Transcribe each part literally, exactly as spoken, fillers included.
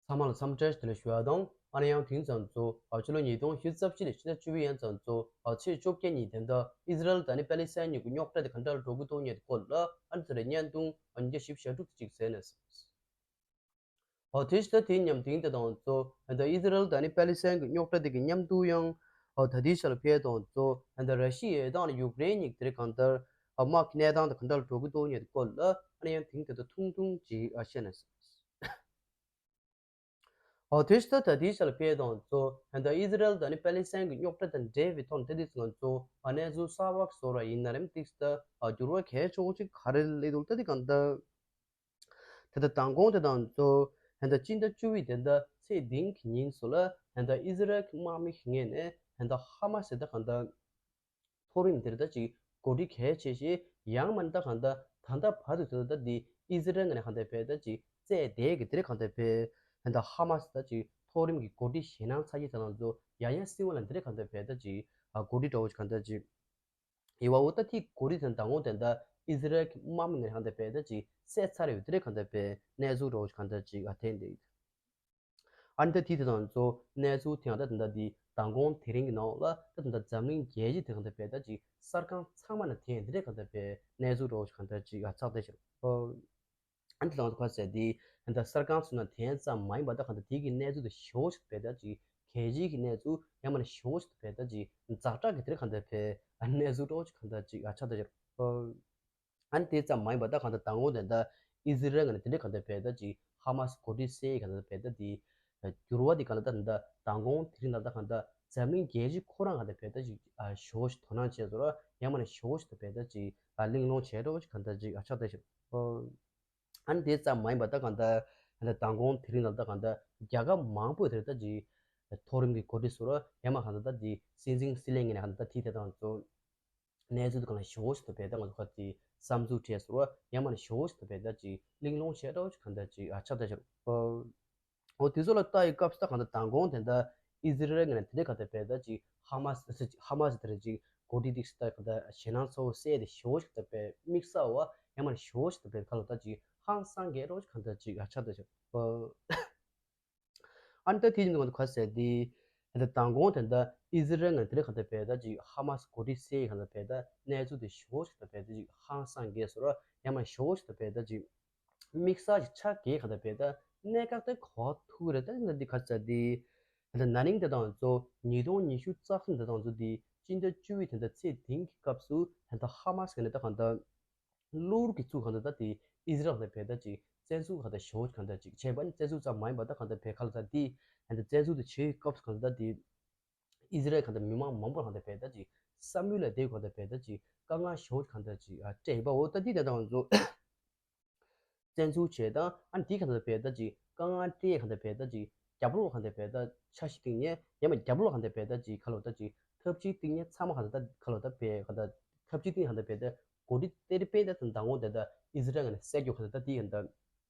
ཚང་མ་ལ་འཚམས་འདྲི་བདེ་ལེགས་ཞུ་བ་དང་། ཨ་ནི་ཡང་དེང་ཙམ་ཚོ་ཕྱི་ལོ་ཉིས་སྟོང་ཉི་ཤུ་རྩ་གཅིག་ལོའི་ཕྱི་ཟླ་བཅུ་པའི་ཡན་ཙམ་ཚོ་ཚེས་བཅོ་བརྒྱད་ཉིན་དེ་འདྲ་ཨི་ཟི་རལ་དང་ནི་པེ་ལི་སི་ཐན་གཉིས་ཀྱི་རྙོག་དྲ་དེ་ག་འདྲ་འགྲོ་གི་འདུག་ཉེ་དུ་སྐོར་ལ་ཨ་ནི་ཚོ་རེ་བརྙན་ཐུང་ཉིས་བརྒྱ་བཞི་བཅུ་ཞེ་དྲུག་ཅིག་གསན་ནས། ཨོ་དེ་ཕྱི་ཟླ་དེའི་ཉམས་དེང་དེ་དང་ཚོ་ཨ་ནི་ཨི་ཟི་རལ་དང་ནི་པེ་ལི་སི་ཐན་གྱི་རྙོག་དྲ་དེ་གི་མཉམ་དུ་ཡང་ཨོ་ད་ལྟའི་ཆར་ལ་ཕེབས་དང་ཚོ་ཨ་ནི་ར་ཤི་ཡའི་དང་ནི་ཡུཀ་རེན་གཉིས་ཀྱི་དེ་རེ་གང་ལྟར་དམག་གི་གནས་སྟངས་དེ་ག་འདྲ་འགྲོ་གི་འདུག་ཉེ་དུ་སྐོར་ལ་ཨ་ནི་ཡང་དེང་དེ་དང་ཐུང་ཐུང་ཅིག་ཨ་བཤད་ནས། ཨོ་དེ་ཕྱི་ཟླ་ད་ལྟའི་ཆར་ལ་ཕེབས་དང་ཚོ་ཨ་ནི་ཨི་ཟི་རལ་དང་ནི་པེ་ལི་སི་ཐན་གྱི་རྙོག་དྲ་དང་འབྲེལ་བའི་ཐོག་ནས་དེ་དུས་ང་ཚོ་ཨ་གནས་ཚུལ་གསར་པ་བཟོ་ར་ཡིན་ན་རེམ་ཏིག་ད་ཨ་འགྱུར་བ་གལ་ཆེ་བོ་ཅིག་ག་རེ་སླེབས་འདུག་ད་དེ་གང་ལྟར། དེ་ལྟར་མདང་དགོང་དེ་དང་ཚོ་ཧན་ད་སྤྱི་ཟླ་བཅུ་པའི་དེ་ལྟར་ཚེས་བདུན་གྱི་ཉིན་སུ་ལ་ཧན་ད་ཨི་ཟི་རལ་གྱི་དམག་མི་ངོས་ནས་ཧན་ད་ཧ་མ་སི་དེ་ད་གང་ལྟར་མཐོ་རིམ་དེར་ད་ཅིག་གོ་སྒྲིག་གལ་ཆེ་ཞེས་ཡང་མ་ད་གང་ལྟར་ད་ལྟ་བར་དུ་དེ་ད་འདི་ཨི་ཟི་རལ་ངོས་ནས་གང་ལྟར་བས་ད་ཅིག་བཙལ་བསྡད་ཀྱི་དེ་རེད་གང་ལྟར་བས་ཧན་ད་ཧ་མ་སི་ད་ཅིག་མཐོ་རིམ་གྱི་གོ་སྒྲིག་ཞེད་སྣང་ཚ་གྱི་དེ་དང་ཚོ་ཡང་ཡང་སྲིད་དབང་ལ་འདི་རེད་གང་ལྟར་བས་ད་ཅིག་གོ་སྒྲིག་འདྲ་བོ་ཅིག་གང་ལྟར་ཅིག་ཡི་བ་འོ་ད་ཐིག་གོ་རི་དང་མདང་དགོང་དེ་འདྲ་ཨི་ཟི་རལ་གྱི་དམག་མི་ངོས་ནས་གང་ལྟར་བས་ད་ཅིག་བསད་ཚར་ཡོད་དེ་རེད་གང་ལྟར་བས་གནས་ཚུལ་འདྲ་བོ་ཞིག་གང་ལྟར་ཅིག་ཨ་ཐེན་དེ། ཨ་ནི་ད་དེ་དེ་དང་ཚོ་གནས་ཚུལ་དེ་ཡང་ད་དེ་འདྲ་དེ་མདང་དགོང་དེ་རིང་གི་ནང་ལ་ད་དེ་འདྲ་འཛམ་གླིང་རྒྱལ་སྤྱི་དེ་གང་ལྟར་བས་ད་ཅིག་གསར་ཁང་ཚང་མ་ན་དེ་ཡང་དེ་རེད་གང་ལྟར་བས་གནས་ཚུལ་འདྲ་བོ་ཞིག་གང་ལྟར་ཅིག་ཨ་ཚགས་དེ་ཞིག་ཨ་ནི་ལང་ཚོ་ཁ་ཟེར་དེ་ད་གསར་ཁང་ཚོ་ན་དེ་ཙམ་མ་ཡིན་པ་ད་གང་ལྟར་དེ་གི་གནས་ཚུལ་དེ་ཞོ་ཞིག་བས་ད་ཅིག་གལ་ཆེའི་གི་གནས་ཚུལ་ཡང་མ་ན་ཞོ་ཞིག་བས་ད་ཅིག་ཛ་དྲག་གི་དེར་གང་ལྟར་བས་ཨ་གནས་ཚུལ་འདྲ་བོ་ཞིག་གང་ལྟར་ཅིག་ཨ་ཆགས་ད་ཅིག་ཨ་ནི་དེ་ཙམ་མ་ཡིན་པ་ད་གང་ལྟར་མདང་དགོང་དེ་འདྲ་ཨི་ཟི་རལ་ངོས་ནས་དེ་འདྲ་གང་ལྟར་བས་ད་ཅིག་ཧ་མ་སི་གོ་སྒྲིག་སེལ་གང་ལྟར་བས་ད་དེ་འགྱུར་བ་དེ་གང་ལྟར་ད་ད་མདང་དགོང་དེ་རིང་ལ་ད་གང་ལྟར་འཛམ་གླིང་རྒྱལ་སྤྱི་ཁོ་རང་གང་ལྟར་བས་ད་ཅིག་ཨ་ཞོ་ཞིག་དོ་སྣང་བྱས་ཚོར་ཡང་མ་ན་ཞོ་ཞིག་ད་བས་ད་ཅིག་ཨ་གླེང་སློང་བྱས་འདྲ་བོ་ཞིག་གང་ལྟར་ཅིག་ཨ་ཆགས་ད་ཞིག་ཨ་ནི་དེ་ཙམ་མ་ཡིན་པ་ད་གང་ལྟར་ད་མདང་དགོང་དེ་རིང་ལ་ད་གང་ལྟར་རྒྱལ་ཁབ་མང་པོས་དེར་ད་ཅིག་མཐོ་རིམ་གྱི་གོ་སྒྲིག་ཚོར་ཡང་མ་གང་ལྟར་ད་ཅིག་སྲིད་འཛིན་སྲིད་བློན་ངོས་ནས་གང་ལྟར་ད་དེ་དེ་དང་ཚོ། གནས་ཚུལ་དེ་གང་ལ་ཞེ་པོ་ཞིག་ཏུ་བས་ད་ང་ཚོ་ཁ་ཅིག་བསམ་ཚུལ་བྲིས་སོང་ཡང་མ་ནི་ཞེ་པོ་ཞིག་ཏུ་བས་ད་ཅིག་གླེང་སློང་བྱས་འདྲ་བོ་ཅིག་གང་ལྟར་ཅིག་ཨ་ཆགས་ད་ཅིག་ཨོ་དེ་ཚོ་ལ་ལྟ་ཡི་སྐབས་སུ་ད་གང་ལྟར་མདང་དགོང་དེ་འདྲ་ཨི་ཟི་རལ་ངོས་ནས་དེ་འདྲ་གང་ལྟར་བས་ད་ཅིག་ཧ་མ་སི་ཧ་མ་སི་དེ་རེད་ཅིག་གོ་སྒྲིག་ཏིག་སི་ད་གང་ལྟར་ཞེད་སྣང་ཚ་བོ་བསལ་ཏེ་ཞེ་པོ་ཞིག་ཏུ་བས་དམིགས་བསལ་བ་ཡང་མ་ནི་ཞེ་པོ་ཞིག་ཏུ་བས་ཁ་ལོ་ད་ཅིག་ཧང་སང་གས་འདྲ་བོ་ཅིག་གང་ལྟར་ཅིག་ཨ་ཆགས་ད་ཅིག་ཨོ། ཨ་ནི་ད་དེ་བཞིན་དུ་ང་ཚོ་ག་ཟེར་དེ། ད་མདང་དགོང་དེ་འདྲ་ཨི་ཟི་རལ་ངོས་དེ་འདྲ་གང་ལྟར་བས་ད་ཅིག་ཧ་མ་སི་གོ་སྒྲིག་སེལ་གང་ལྟར་བས་ད་གནས་ཚུལ་དེ་ཞེ་པོ་ཞིག་ད་བས་ད་ཅིག་ཧང་སང་གས་སོ་ར་ཡང་མ་ཞེ་པོ་ཞིག་ད་བས་ད་ཅིག་དམིགས་བསལ་ཞིག་ཆགས་གས་གང་ལྟར་བས་ད་གནད་འགག་དེ་གོ་ཐུག་རེད། ད་འདི་ག་ཟེར་དེ། ད་ན་ནིང་དེ་དང་ཚོ་ཉིས་སྟོང་ཉི་ཤུ་རྩ་གསུམ་དེ་དང་ཚོ་དེ་སྤྱི་ཟླ་བཅུ་པའི་དེ་འདྲ་ཚེས་བདུན་གྱི་སྐབས་སུ་ད་ཧ་མ་སི་ངོས་ནས་ད་གང་ལྟར། གློ་བུར་གྱི་ཚུགས་གང་ལྟར་ད་དེ་ཨི་ཟི་རལ་གང་ལྟར་བས་ད་ཅིག་བཙན་འཛུལ་གང་ལྟར་ཞེ་པོ་གང་ལྟར་ཅིག་བྱས་པ་ནི་བཙན་འཛུལ་ཙམ་མ་ཡིན་པ་ད་གང་ལྟར་བས་ཁ་ལ་ད་དེ་ཧན་ད་བཙན་འཛུལ་དེ་བྱེད་སྐབས་གང་ལྟར་ད་དེ་ཨི་ཟི་རལ་གང་ལྟར་མི་མང་མང་པོ་གང་ལྟར་བས་ད་ཅིག་བསམ་ཡུལ་ལ་བསྡད་གང་ལྟར་བས་ད་ཅིག་དཀའ་ངལ་ཞེ་པོ་གང་ལྟར་ཅིག་ཨ་སྤྲད་པ་འོ་ད་དེ་ད་དང་ཚོ་བཙན་འཛུལ་བྱས་ད་ཨ་ནི་དེ་གང་ལྟར་བས་ད་ཅིག་དཀའ་ངལ་སྤྲད་གང་ལྟར་བས་ད་ཅིག་རྒྱབ་ལོགས་གང་ལྟར་བས་ད་འཆར་གཞི་བཏིང་ནས་ཡང་མ་རྒྱབ་ལོགས་གང་ལྟར་བས་ད་ཅིག་ཁ་ལོ་ད་ཅིག་ཐབས་ཇུས་བཏིང་ནས་ཚང་མ་གང་ལྟར་ད་ཁ་ལོ་ད་བས་གང་ལྟར་ཐབས་ཇུས་བཏིང་གང་ལྟར་བས་ད་གོ་སྒྲིག་སྟེར་པས་ད་དང་དང་པོ་དེ་ད་ཨི་ཟི་རལ་ངོས་ནས་གསལ་རྒྱུ་གང་ལྟར་ད་དེ་གང་ལྟར་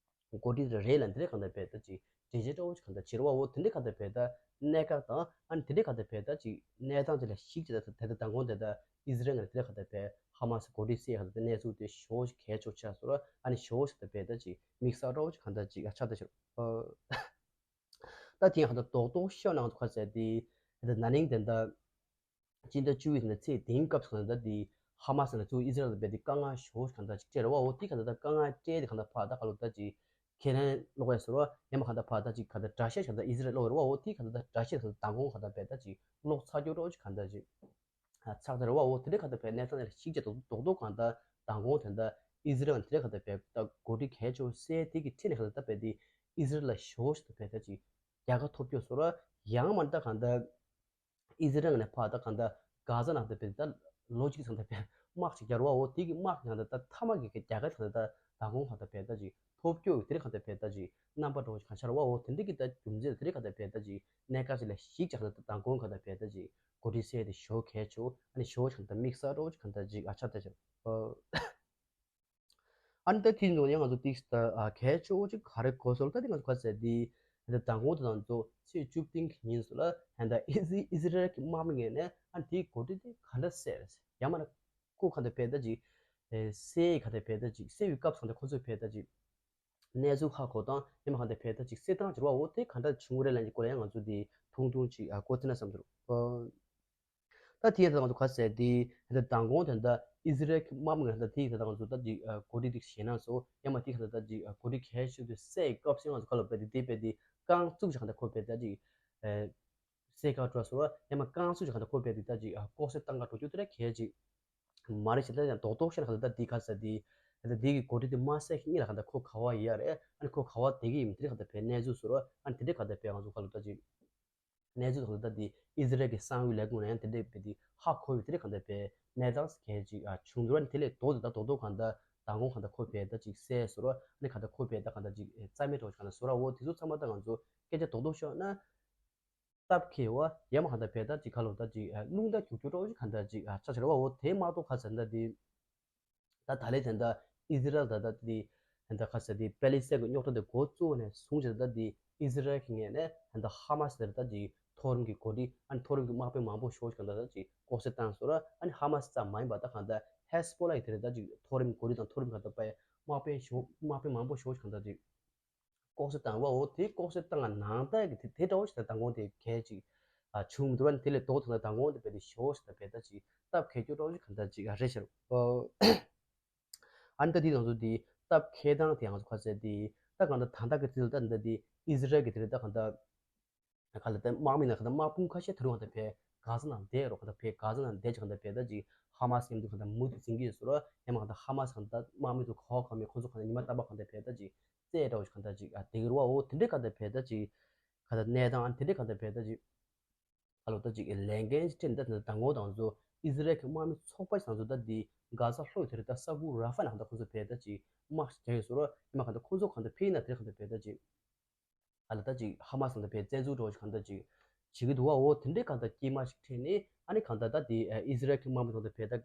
གོ་སྒྲིག་རེད་ལ་འདི་རེད་གང་ལྟར་བས་ད་ཅིག་འགྲེལ་བཤད་འདྲ་བོ་ཅིག་གང་ལྟར་བྱེད་རོགས་འོ་དེ་འདྲ་གང་ལྟར་བས་ད་གནད་འགག་དང་ཨ་ནི་དེ་འདྲ་གང་ལྟར་བས་ད་ཅིག་གནས་སྟངས་དེ་ལ་གཞིགས་ཅིག་ད་དེ་ད་དང་དགོང་དེ་ད་ཨི་ཟི་རལ་ངོས་ནས་དེ་འདྲ་གང་ལྟར་བས་ཧ་མ་སི་གོ་སྒྲིག་སེལ་གང་ལྟར་གནས་ཚུལ་དེ་ཞེ་པོ་ཅིག་གལ་ཆེ་ཆགས་སོང་ར་ཨ་ནི་ཞེ་པོ་ཅིག་ད་བས་ད་ཅིག་དམིགས་བསལ་འདྲ་བོ་ཅིག་གང་ལྟར་ཅིག་ཨ་ཆགས་ད་ཤར། ད་དེ་ཡང་ཧ་ད་རྡོག་རྡོག་ཤོད་ནང་དུ་ཁ་ཟེར་དེ། ད་ན་ནིང་དེ་འདྲ། སྤྱི་ཟླ་བཅུ་པའི་དེ་འདྲ་ཚེས་དེའི་སྐབས་སུ་གང་ལྟར་དེ། ཧ་མ་སི་ནས་ཚུར་ཨི་ཟི་རལ་དུ་སྦས་དེ་དཀའ་ངལ་ཞེ་པོ་གང་ལྟར་ཅིག་སྤྲད་རེད་བ། འོ་དེ་གང་ལྟར་ད་དཀའ་ངལ་སྤྲད་དེ་གང་ལྟར་ཕར་ད་ག་ལོ་ད་ཅིག་ཁས་ལེན་ལོག་ཡ་ཟེར་བ་ཡང་མ་གང་ལྟར་ཕར་ད་ཅིག་གང་ལྟར་དགྲ་ཤ་གང་ལྟར་ཨི་ཟི་རལ་ལོག་རེད་བ། འོ་དེ་གང་ལྟར་ད་དགྲ་ཤ་གང་ལྟར་མདང་དགོང་གང་ལྟར་སྦས་ད་ཅིག་ལོག་ཚར་རྒྱུ་འདྲ་བོ་ཅིག་གང་ལྟར་ཅིག་ཨ་ཚགས་ཚར་བ། འོ་དེ་འདྲ་གང་ལྟར་བས་གནས་སྟངས་ལ་ཞིག་ཅིག་རྡོག་རྡོག་རྡོག་རྡོག་གང་ལྟར་མདང་དགོང་དེ་འདྲ་ཨི་ཟི་རལ་དེ་འདྲ་གང་ལྟར་བས་ད་གོ་སྒྲིག་གལ་ཆེ་བོ་སེལ་དེ་གི་ཁྲིད་ནས་གང་ལྟར་ད་བས་དེ་ཨི་ཟི་རལ་ལ་ཞེ་པོ་ཞིག་ཏུ་བས་ད་ཅིག་རྒྱལ་ཁ་ཐོབ་རྒྱུ་བཟོ་ར་ཡང་མ་ད་གང་ལྟར་ཨི་ཟི་རལ་ནས་ཕར་ད་གང་ལྟར་གྷ་ཛ་ནང་ད་བས་ད་ལོ་གཅིག་ཚང་ད་བས་དམག་ཅིག་རྒྱག་ར་བ། འོ་དེ་གི་དམག་གི་གང་ལྟར་ད་མཐའ་མ་གི་རྒྱལ་ཁ་གང་ལྟར་མདང་དགོང་གང་ལྟར་བས་ད་ཅིག་ཐོབ་རྒྱུ་དེ་འདྲ་གང་ལྟར་བས་ད་ཅིག་རྣམ་པ་འདྲ་བོ་ཅིག་གང་ཤར་བ། འོ་དེ་འདྲ་གི་ད་རྒྱུ་མཚན་དེ་འདྲ་གང་ལྟར་བས་ད་ཅིག་གནད་འགག་ཅིག་ལ་གཞིགས་ཀྱང་ད་མདང་དགོང་གང་ལྟར་བས་ད་ཅིག་གོ་སྒྲིག་སེལ་དེ་ཞེ་པོ་གལ་ཆེ་བོ། ཨ་ནི་ཞེ་པོ་ཅིག་གང་ལྟར་དམིགས་བསལ་འདྲ་བོ་ཅིག་གང་ལྟར་ཅིག་ཨ་ཆགས་ད་ཅིག་ཨ་ནི་ད་དེའི་ནང་ནས་ང་ཚོ་ཏིག་ད་གལ་ཆེ་བོ་ཅིག་ག་རེ་གོ་སོང་ལ། ད་དེ་ང་ཚོ་ག་ཟེར་དེ་ད་མདང་དགོང་དེ་ང་ཚོ་ཚེས་བཅུ་བདུན་གྱི་ཉིན་སུ་ལ་ད་ཨི་ཟི་ཨི་ཟི་རལ་གྱི་དམག་མི་ངོས་ནས་ཨ་ནི་དེའི་གོ་སྒྲིག་དེ་ག་འདྲ་སེལ་ཡང་མ་ན་ཁོ་གང་ལྟར་བས་ད་ཅིག་སེལ་གང་ལྟར་བས་ད་ཅིག་སེལ་བའི་སྐབས་སུ་ད་ཁོ་ཚོས་བས་ད་ཅིག་གནས་ཚུལ་ཧ་གོ་སྟངས་ཡང་མ་གང་དེ་བས་ད་ཅིག་སེལ་སྟངས་ཅིག་རེད་བ། འོ་དེ་ག་འདྲ་བྱུང་རེད་ལབ་ཀྱི་སྐོར་ལ་ཡང་ང་ཚོ་དེ་ཐུང་ཐུང་ཅིག་ཨ་གོ་ཐུབ་ན་བསམ་འདུག་ཨོ། ད་དེ་ཡང་ད་ང་ཚོ་ག་ཟེར་དེ་ད་མདང་དགོང་དེ་ད་ཨི་ཟི་རལ་གྱི་དམག་མི་ང་ད་དེ་ད་ང་ཚོ་ད་ཅིག་ཨ་གོ་སྒྲིག་ཅིག་བྱས་ན་སོ་ཡང་མ་དེ་ག་ད་ད་ཅིག་ཨ་གོ་སྒྲིག་གལ་ཆེ་དུ་སེ་སྐབས་སེ་ང་ཚོ་ག་ལ་བས་དེ་དེ་བས་དེ་རྐང་བཙུགས་ཅིག་ག་ད་ཁོ་བས་ད་ཅིག་ཨ་སེ་ག་འགྲོ་སོ་ཡང་མ་རྐང་བཙུགས་ཅིག་ག་ད་ཁོ་བས་དེ་ད་ཅིག་ཨ་ལྐོག་ཟ་བཏང་ག་འགྲོ་རྒྱུ་དེ་ར་གལ་ཅིག་མ་རེད་ཞེས་ད་ཡང་རྡོག་རྡོག་བཤད་ན་ག་ད་ད་དེ་ག་ཟེར་དེ་ད་དེ་གི་གོ་སྒྲིག་དེ་མ་སེ་གཉིས་ལ་ག་ད་ཁོ་ག་བ་ཡ་རེད། ཨ་ནི་ཁོ་ག་བ་དེ་གི་ཡིན་དེ་ར་ག་ད་བས་གནས་ཚུལ་སོ་ཨ་ནི་དེ་འདྲ་ག་ད་བས་ང་ཚོ་ག་ལ་ད་ཅིག་གནས་ཚུལ་དང་ད་དེ་ཨི་ཟི་རལ་གྱི་གསང་བའི་ལས་ཁུངས་ནང་ཡང་དེ་འདྲས་བས་དེ་ཧ་གོ་བའི་དེ་འདྲས་གང་འདྲ་བས་གནས་སྟངས་གལ་ཅིག་ཨ་བྱུང་འདུག་ཨ་ནི་དེ་ལས་ལྡོག་དེ་ད་རྡོག་རྡོག་གང་ད་མདང་དགོང་གང་ད་ཁོ་བས་ད་ཅིག་གསལ་སོ་ར་ཨ་ནི་གང་ད་ཁོ་བས་ད་གང་ད་ཅིག་རྩ་མེད་འགྲོ་གང་ད་སོ་ར། འོ་དེ་ཚོ་ཚང་མ་ད་ང་ཚོ་སྐད་ཆ་རྡོག་རྡོག་ཤོད་ན་སྟབས་ཁེ་བ་ཡ་མ་གང་ད་བས་ད་ཅིག་ག་ལོ་ད་ཅིག་རླུང་རྟ་རྒྱུག་རྒྱུག་འགྲོ་ཅིག་གང་ད་ཅིག་ཆ་ཆེ་ར་བ། འོ་དེ་མ་གཏོགས་ག་ཟེར་ད་དེ། ད་ད་ལས་དེ་འདྲ་ཨི་ཟི་རལ་ད་ད་དེ་དེ་འདྲ་ཁ་ཟེར་དེ་པེ་ལི་སི་ཐན་གྱི་རྙོག་དྲ་དེ་འགོ་བཙུགས་ནས་བཟུང་བྱས་ད་དེ་ཨི་ཟི་རལ་གྱི་ངོས་ནས་ད་ཧ་མ་སི་དེར་ད་དེ་མཐོ་རིམ་གྱི་འགོ་ཁྲིད་ཨ་ནི་མཐོ་རིམ་གྱི་དམག་དཔོན་མང་པོ་ཞོག་ཅིག་ད་ད་ཅིག་ལྐོག་བསད་བཏང་སོང་ར། ཨ་ནི་ཧ་མ་སི་ཙམ་མ་ཡིན་པ་ད་གང་ད་ཧེ་སི་པོ་ལ་ཡི་དེར་ད་ཅིག་མཐོ་རིམ་འགོ་ཁྲིད་དང་མཐོ་རིམ་གང་ད་པའི་དམག་དཔོན་ཞོག་དམག་དཔོན་མང་པོ་ཞོག་ཅིག་གང་ད་ཅིག་ལྐོག་བསད་བཏང་བ། འོ་དེ་ལྐོག་བསད་བཏང་བ་ནང་ལྟར་གྱི་དེ་དེ་འདྲ་བོ་ཞིག་ད་མདང་དགོང་དེ་གལ་ཅིག་ཨ་བྱུང་མི་འདུག་ར། དེ་ལས་ལྡོག་ཐུབ་ན་མདང་དགོང་དེ་བས་དེ་ཞོ་ཞིག་ད་བས་ད་ཅིག་སྟབས་ཁེ་སྐྱོ་འདྲ་བོ་ཞིག་གང་ལྟར་ཅིག་ཨ་རེད་ཤག་ཨ་ནི་ད་དེ་ང་ཚོ་དེ་སྟབས་ཁེ་སྟངས་དེ་ང་ཚོ་ག་ཚོད་དེ་ད་གང་ལྟར་ད་ལྟ་གི་དུས་ལ་ད་ད་དེ་ཨི་ཟི་རལ་གྱི་དེ་རེད་ད་གང་ལྟར། ག་ལ་ད་དམག་མི་ན་ག་ད་དམག་དཔུང་ཁ་ཤས་ད་རུང་ག་ད་བས་གྷ་ཟ་ནང་བསྡད་རོགས་ག་ད་བས་གྷ་ཟ་ནང་བསྡད་ཅིག་ག་ད་བས་ད་ཅིག་ཧ་མ་སི་མཉམ་དུ་ག་ད་མུ་མཐུད་འཛིང་གི་ཡོད་སོ་ར། ཡང་མ་ག་ད་ཧ་མ་སི་ག་ད་དམག་མི་ཚོ་ག་བ་ག་མི་ཁོ་ཚོ་ག་ད་ཉི་མ་རྟག་པར་ག་ད་བས་ད་ཅིག་རྩེད་འདྲ་བོ་ཞིག་ག་ད་ཅིག་ཨ་དེ་གི་རུ་བ། འོ་དེ་འདྲས་ག་ད་བས་ད་ཅིག་ག་ད་གནས་སྟངས་ཨ་དེ་འདྲས་ག་ད་བས་ད་ཅིག་ག་ལོ་ད་ཅིག་ལས་འགན་ཅིག་སྤྲད་ནས་ད་ད་མདང་དགོང་དང་ཚོ་ཨི་ཟི་རལ་གྱི་དམག་མི་ཚོགས་པ་ཞིག་དང་ཚོ་ད་དེ་གྷ་ཟ་ལྷོ་ཡི་དེ་རེད་ད་ས་ཁུག་ར་ཧྥ་ནང་ད་ཁོ་ཚོ་བས་ད་ཅིག་དམག་ཞིག་རྒྱག་ཡོད་སོ་ར། ཡང་མ་ག་ད་ཁོ་ཚོ་ག་ད་ཕེ་ན་དེ་ག་ད་བས་ད་ཅིག་ཨ་ལ་ད་ཅིག་ཧ་མ་སི་དང་ད་བས་བཙན་འཛུལ་འགྲོ་ཞིག་ག་ད་ཅིག་བྱེད་ཀྱི་འདུག་བ། འོ་དེ་འདྲས་ག་ད་སྐྱེས་མ་ཞིག་ཁྲིད་ནས་ཨ་ནི་ག་ད་ད་དེ་ཨི་ཟི་རལ་གྱི་དམག་མི་དང་ད་བས་ད་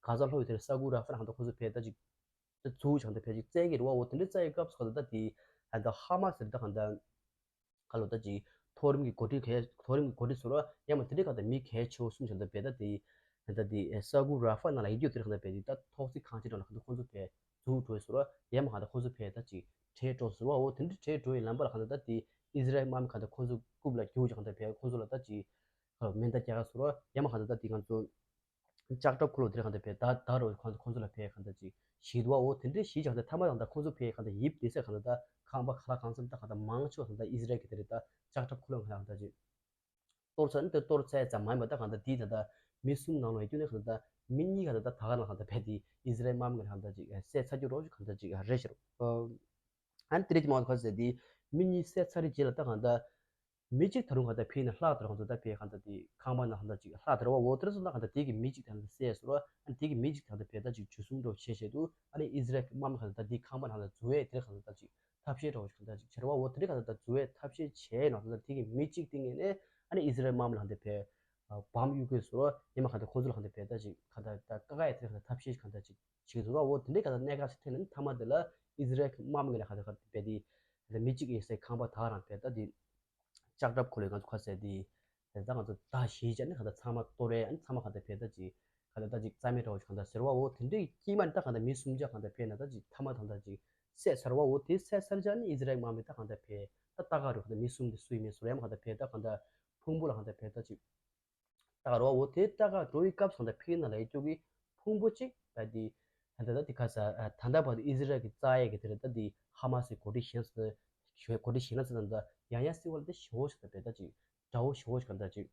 གྷ་ཟ་ལྷོ་ཡི་དེར་ས་ཁུག་ར་ཧྥ་ནང་ད་ཁོ་ཚོ་བས་ད་ཅིག་ད་ཚུགས་ཞིག་ག་ད་བས་ཅིག་བཙལ་གྱི་རེད་བ། འོ་དེ་འདྲས་བཙལ་ཡི་སྐབས་སུ་ག་ད་ད་དེ་ཨ་ད་ཧ་མ་སི་རེད་ད་ག་ད་ག་ལོ་ད་ཅིག་མཐོ་རིམ་གྱི་འགོ་ཁྲིད་གས་མཐོ་རིམ་གྱི་འགོ་ཁྲིད་ཚོ་ར་ཡང་མ་དེ་འདྲས་ག་ད་མི་གལ་ཆེ་བོ་གསུམ་ཞིག་ད་བས་ད་དེ་ད་དེ་ས་ཁུག་ར་ཧྥ་ནང་ལ་ཡིད་སྐྱོ་དེར་ག་ད་བས་དེ་ད་ཐོག་བརྩེགས་ཁང་ཆེན་གྲས་ལ་ག་ད་ཁོ་ཚོ་བས་ཚུགས་འགྲོ་ཡི་སོ་ར། ཡང་མ་ག་ད་ཁོ་ཚོ་བས་ད་ཅིག་བྲོས་འགྲོ་སོ་ར། འོ་དེ་འདྲས་བྲོས་འགྲོ་ཡི་ལམ་པ་ལ་ག་ད་ད་དེ་ཨི་ཟི་རལ་དམག་མི་ག་ད་ཁོ་ཚོ་རྐུབ་ལ་རྒྱུག་ཅིག་ག་ད་བས་ཁོ་ཚོ་ལ་ད་ཅིག་ག་ལོ་མེ་མདའ་རྒྱག་ག་སོ་ར། ཡང་མ་ག་ད་ད་དེ་ང་ཚོ་ལྕགས་ཁྲབ་འཁོར་ལོ་དེ་རེད་ག་ད་བས་ད་ད་རོ་ཁོ་ཁོ་ཚོ་ལ་བས་ག་ད་ཅིག་ཞིག་འདུག་བ། འོ་དེ་འདྲས་ཞིག་ཀྱང་ད་ཐ་མ་དང་ད་ཁོ་ཚོ་བས་ག་ད་ཡིབ་དེ་ཟེར་ག་ད་ད་ཁང་པ་ག་ལ་གང་འཚམ་ད་ག་ད་མང་ཆེ་བ་ད་ད་ཨི་ཟི་རལ་གྱི་དེ་རེད་ད་ལྕགས་ཁྲབ་འཁོར་ལོ་ག་ལ་ག་ད་ཅིག་གཏོར་ཚར་ནི་དེ་གཏོར་ཚར་ཙམ་མ་ཡིན་པ་ད་ག་ད་དེ་ད་ད་མི་གསུམ་ནང་ལ་ཡོད་རྒྱུ་ནི་ག་ད་ད་མི་གཉིས་ག་ད་ད་ད་ག་ལ་ག་ད་བས་དེ་ཨི་ཟི་རལ་དམག་མི་ག་ལ་ག་ད་ཅིག་བསད་ཚར་རྒྱུ་རོ་ཞིག་ག་ད་ཅིག་རེད་ཤག་ཨ་ནི་དེ་རེད་ཀྱི་མ་ག་ད་ཟེར་དེ་མི་གཉིས་བསད་ཚར་རེད་རྗེས་ལ་ད་ག་ད། མི་གཅིག་ད་རུང་ག་ད་ཕི་ན་ལྷག་དར་ཁོང་ཚོ་ད་ཕི་ག་ད་དེ་ཁང་པ་ན་ག་ད་ཅིག་ལྷག་དར་བ་འོ་དེར་སོང་ན་ག་ད་དེ་གི་མི་གཅིག་ད་ལ་བསད་སོང་ར། ཨ་དེ་གི་མི་གཅིག་ད་ད་ཕི་ད་ཅིག་འཇུ་བཟུང་འགྲོ་བྱེད་བྱེད་དུ་ཨ་ནི་ཨི་ཟི་རལ་གི་དམག་མི་ག་ད་དེ་ཁང་པ་ན་ག་ད་འཛུལ་བས་དེར་ག་ད་ཅིག་ཐབས་ཤེས་འགྲོ་ག་ད་ཅིག་བྱེད་ར་བ་འོ་དེ་འདྲ་ག་ད་འཛུལ་བས་ཐབས་ཤེས་བྱས་ན་ད་དེ་གི་མི་གཅིག་དེ་ངེས་ནས་ཨ་ནི་ཨི་ཟི་རལ་དམག་མི་ལ་ག་ད་ཕི་བམ་གཡུག་དགོས་སོང་ར། ཉི་མ་ག་ད་ཁོང་ཚོ་ལ་ག་ད་ཕི་ད་ཅིག་ག་ད་ད་ཀ་ཀ་ཡ་དེར་ག་ད་ཐབས་ཤེས་ག་ད་ཅིག་བྱེད་ཀྱི་འདུག་ར། འོ་དེ་འདྲའི་ག་ད་གནད་འགག་ཅིག་ཐོན་ནས་མཐའ་མ་དེ་ལ་ཨི་ཟི་རལ་གྱི་དམག་མི་ངོས་ནས་ག་ད་ག་ད་བས་དེ་ག་ད་མི་གཅིག་ཡིན་སའི་ཁང་པ་དག་རང་བས་ད་དེ་ལྕགས་ཁྲབ་འཁོར་ལོའི་ང་ཚོ་ཁ་ཟས་དེ་དེ་ད་ང་ཚོ་ད་གཞིས་ཆགས་ནས་ག་ད་ཚང་མ་གཏོར་རེ་ཨ་ནི་ཚང་མ་ག་ད་བས་ད་ཅིག་ག་ད་ད་ཅིག་རྩ་མེད་འགྲོ་ཞིག་ག་ད་ཟེར་བ། འོ་དེ་འདྲའི་དཀྱིལ་མ་ནས་ད་ག་ད་མི་གསུམ་ཆ་ག་ད་བས་ན་ད་ཅིག་མཐའ་མ་ད་ད་ཅིག་བསད་ཚར་བ། འོ་དེ་བསད་ཚར་ཆ་ནི་ཨི་ཟི་རལ་དམག་མི་ད་ག་ད་བས་ད་ལྟ་ག་རུ་ག་ད་མི་གསུམ་དེ་སུ་ཡིན་མིན་སུ་རེད་ཡ་མ་ག་ད་བས་ད་ག་ད་ཕུང་པོ་ལ་ག་ད་བས་ད་ཅིག་ལྟ་ག་རོ། འོ་དེ་ལྟ་ག་འགྲོ་བའི་སྐབས་སུ་ད་ཕི་ན་ལ་ཡི་ཅོ་གི་ཕུང་པོ་གཅིག་ད་དེ་ད་ད་དེ་ཁ་ས་ད་ད་བར་དུ་ཨི་ཟི་རལ་གྱི་རྩ་ཡ་གི་དེ་རེད་ད་དེ་ཧ་མ་སི་གོ་སྒྲིག་ཞན་སི་གོ་སྒྲིག་ཞན་ན་སི་ད་ད་ཡང་ཡང་སི་བ་ལ་དེ་ཞོ་ཞིག་ད་བས་ད་ཅིག་དགྲ་བོ་ཞོ་ཞིག་ག་ད་ཅིག་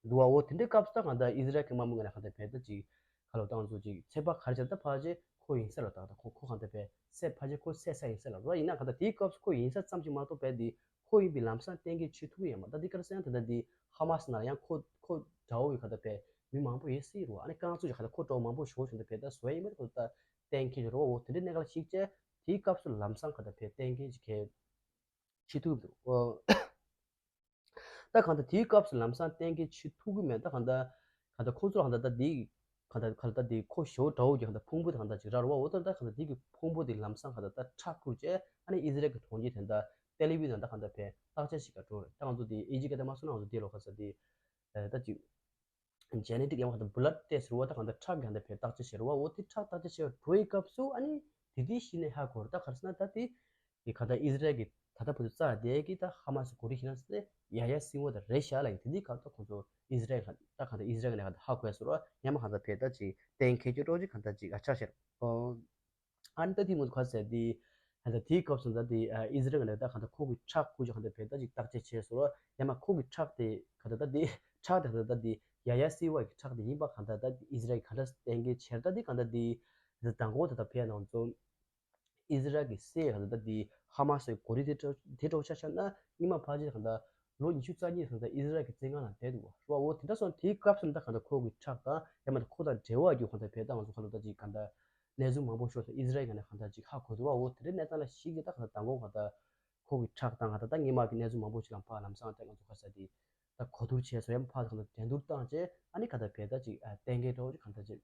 འདུག་བ། འོ་དེ་འདྲའི་སྐབས་སུ་ད་ག་ད་ཨི་ཟི་རལ་གྱི་དམག་མི་ང་ལ་ག་ད་བས་ད་ཅིག་ཁ་ལོ་ཏང་ཚོ་ཅིག་ཚེ་པ་ག་རེ་བྱ་ད་ཕ་ཅེ་ཁོ་ཡིན་ས་ལ་ད་ད་ཁོ་ཁོ་ག་ད་བས་སེ་ཕ་ཅེ་ཁོ་སེ་ས་ཡིན་ས་ལ་རོ། ཡིན་ན་ག་ད་དེའི་སྐབས་སུ་ཁོ་ཡིན་ས་ཙམ་ཅིག་མ་གཏོགས་བས་དེ་ཁོ་ཡིན་པའི་ལམ་སང་གཏན་འཁེལ་བྱེད་ཐུབ་ཀྱི་ཡོད་མ་ད་འདི་ག་རེ་ཟེར་ན་ད་ལྟ་འདི་ཧ་མ་སི་ནང་ཡང་ཁོ་ཁོ་དགྲ་བོ་ཡི་ག་ད་བས་མི་མང་པོ་ཡོད་སྲིད་རུ་ཨ་ནི་རྐང་བཙུགས་ཀྱི་ག་ད་ཁོ་དགྲ་བོ་མང་པོ་ཞོག་བྱུང་ད་བས་ད་བཟོ་ཡ་ཡིན་མ་ད་ཁོ་ད་གཏན་འཁེལ་རུ་འོ་དེ་འདྲའི་གནད་འགག་ཞིག་བྱས་དེའི་སྐབས་སུ་ལམ་སང་ག་ད་བས་གཏན་འཁེལ་ཅིག་གལ་བྱེད་ཐུབ་འདུག་འོ། ད་ག་ད་དེའི་སྐབས་སུ་ལམ་སང་གཏན་འཁེལ་བྱེད་ཐུབ་ཀྱི་མེད་ད་ག་ད་ག་ད་ཁོ་ཚོ་ལ་ག་ད་ད་འདི་ག་ད་ག་ད་འདི་ཁོ་ཞོ་དགྲ་བོ་གི་ག་ད་ཕུང་པོ་དེ་ག་ད་ཅིག་ར་རུ་བ་འོ་ད་ད་ག་ད་འདི་གི་ཕུང་པོ་དེ་ལམ་སང་ག་ད་ད་ཁྲག་ཁུར་བྱས་ཨ་ནི་ཨི་ཟི་རལ་གྱི་གྲོང་ཁྱེར་དེ་ད་ཏེ་ལི་བི་ནང་ད་ག་ད་བས་བརྟག་དཔྱད་ཞིག་ག་འགྲོ་རེད། ད་ང་ཚོ་དེ་ཨི་ཇི་ག་ད་མ་སོང་ན་ང་ཚོ་དེ་ལོ་ག་ས་དེ་ད་ཅིག་ཇེ་ནེ་ཊིག་ཡང་ག་ད་བུ་ལཌ་ཊེ་སི་རུ་བ་ད་ག་ད་ཁྲག་གི་ག་ད་བས་བརྟག་དཔྱད་བྱེད་རུ་བ་འོ་དེ་ཁྲག་བརྟག་དཔྱད་བྱེད་རུ་བའི་སྐབས་སུ་ཨ་ནི་དེ་དེ་ཤི་ནས་ཧ་གོ་རེད། ད་ག་རེ་ཟེར་ན་ད་དེ་ གི་གང་ལྟར་ཨི་ཟི་རལ་གྱི་ད་ལྟ་བར་དུ་རྩ་དེ་གི་ད་ཧ་མ་སི་འགོ་ཁྲིད་ཞིག་ན་སེ་ཡ་ཡ་སིན་ཝ་ད་རེད་ཤག་ལ་ཡིན། དེ་འདི་གང་ལྟར་ཁོང་ཚོ་ཨི་ཟི་རལ་ག་ད་གང་ལྟར་ཨི་ཟི་རལ་ག་ནས་གང་ལྟར་ཧ་གོ་ཡ་སོ་ར་ཡ་མ་གང་ལྟར་བས་ད་ཅིག་གཏན་འཁེལ་རྒྱུ་འདྲ་བོ་ཅིག་གང་ལྟར་ཅིག་ཨ་ཆགས་ཤར། ཨོ། ཨ་ནི་ད་དེ་མོ་ག་ཟེར་དེ། ད་ལྟ་དེའི་སྐབས་སུ་ད་དེ་ཨི་ཟི་རལ་ག་ནས་ད་གང་ལྟར་ཁོ་གི་ཁྲག་ཁུར་ཅིག་གང་ལྟར་བས་ད་ཅིག་བརྟག་དཔྱད་བྱས་སོ་ར་ཡ་མ་ཁོ་གི་ཁྲག་དེ་གང་ལྟར་ད་དེ་ཁྲག་དེ་གང་ལྟར་ད་དེ་ཡ་ཡ་སིན་ཝ་གི་ཁྲག་དེ་ཡིན་པ་གང་ལྟར་ད་ཨི་ཟི་རལ་གི་གང་ལྟར་གཏན་འཁེལ་བྱས་ད་དེ་གང་ལྟར་དེ། ད་མདང་དགོང་ད་ལྟ་བས་ནང་ཚོ། ཨི་ཟི་རལ་གྱི་སྲས་གང་ལྟར་ད་དེ་ཧ་མ་སི་གི་འགོ་ཁྲིད་དེ་འདྲ་དེ་འདྲ་བོ་ཆ་བཞག་ན་སྔོན་མ་ཕལ་ཆེར་གང་ལྟར་ལོ་ཉི་ཤུ་རྩ་གཉིས་གང་ལྟར་ཨི་ཟི་རལ་གྱི་བཙོན་ཁང་ནང་བསྡད་འདུག་བ། རེད་བ། འོ་དེ་འདྲ་སོང་དེའི་སྐབས་སུ་ད་གང་ལྟར་ཁོ་གི་ཁྲག་དང་ཡང་མ་ད་ཁོ་དང་འབྲེལ་བ་ཡོད་གང་ལྟར་བས་ད་ང་ཚོ་གང་ལྟར་ད་ཅིག་གང་ལྟར་གནས་ཚུལ་མང་པོ་ཤོར་སོང་། ཨི་ཟི་རལ་གྱི་ནས་གང་ལྟར་ཅིག་ཧ་གོ་འདུག་བ། འོ་དེ་འདྲའི་གནས་སྟངས་ལ་གཞིགས་ཀྱི་ད་གང་ལྟར་མདང་དགོང་གང་ལྟར་ཁོ་གི་ཁྲག་དང་གང་ལྟར་ད་སྔོན་མ་གི་གནས་ཚུལ་མང་པོ་ཞིག་ལ་ཕར་ལམ་སང་ད་ང་ཚོ་ག་ཟེར་དེ་ད་གོ་བསྡུར་བྱས་སོང་། ཡང་ཕར་གང་ལྟར་འགྲན་བསྡུར་བཏང་བྱས་ཨ་ནི་གང་ལྟར་བས་ད་ཅིག་གཏན་འཁེལ་འདྲ་བོ་ཅིག་གང་ལྟར་ཅིག་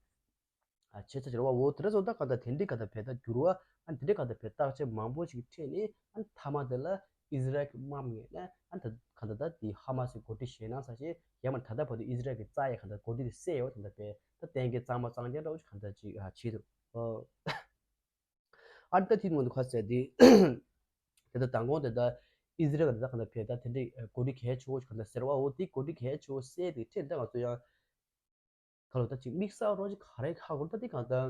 ཨ་བྱས་ཚར་ཅིག་རེད་བ། འོ་དེ་འདྲ་སོང་ད་གང་ལྟར་དེ་འདྲའི་གང་ལྟར་བས་ད་འགྱུར་བ་ཨ་དེ་འདྲའི་གང་ལྟར་བས་བརྟག་དཔྱད་མང་པོ་ཞིག་གི་ཁྲིད་ནས་ཨ་མཐའ་མ་དེ་ལ་ཨི་ཟི་རལ་གྱི་དམག་མི་ངོས་ནས་ཨ་ད་གང་ལྟར་ད་དེ་ཧ་མ་སི་འགོ་ཁྲིད་ཞེད་སྣང་ཚ་ཞིག་ཡང་མ་ད་ལྟ་བར་དུ་ཨི་ཟི་རལ་གྱི་རྩ་ཡི་གང་ལྟར་འགོ་ཁྲིད་དེ་སད་ཡོད་གང་ལྟར་བས་ད་གཏན་འཁེལ་གཙང་མ་གཙང་རྐྱང་འདྲ་བོ་ཞིག་གང་ལྟར་ཅིག་ཨ་བྱས་འདུག་ཨ་ད་དེ་ནང་དུ་ཁ་གསལ་དེ་དེ་ད་མདང་དགོང་དེ་ད་ཨི་ཟི་རལ་གྱི་ད་གང་ལྟར་བས་ད་དེ་འདྲའི་འགོ་ཁྲིད་གལ་ཆེ་བོ་ཞིག་གང་ལྟར་ཟེར་བ། འོ་དེ་འགོ་ཁྲིད་གལ་ཆེ་བོ་སད་དེ་ཁྲིད་ད་ང་ཚོ་ཡང་ག་ལོ་ད་ཅིག་དམིགས་བསལ་རོགས་ཅིག་ག་རེ་ཧ་གོ་ད་དེ་གང་ལྟར་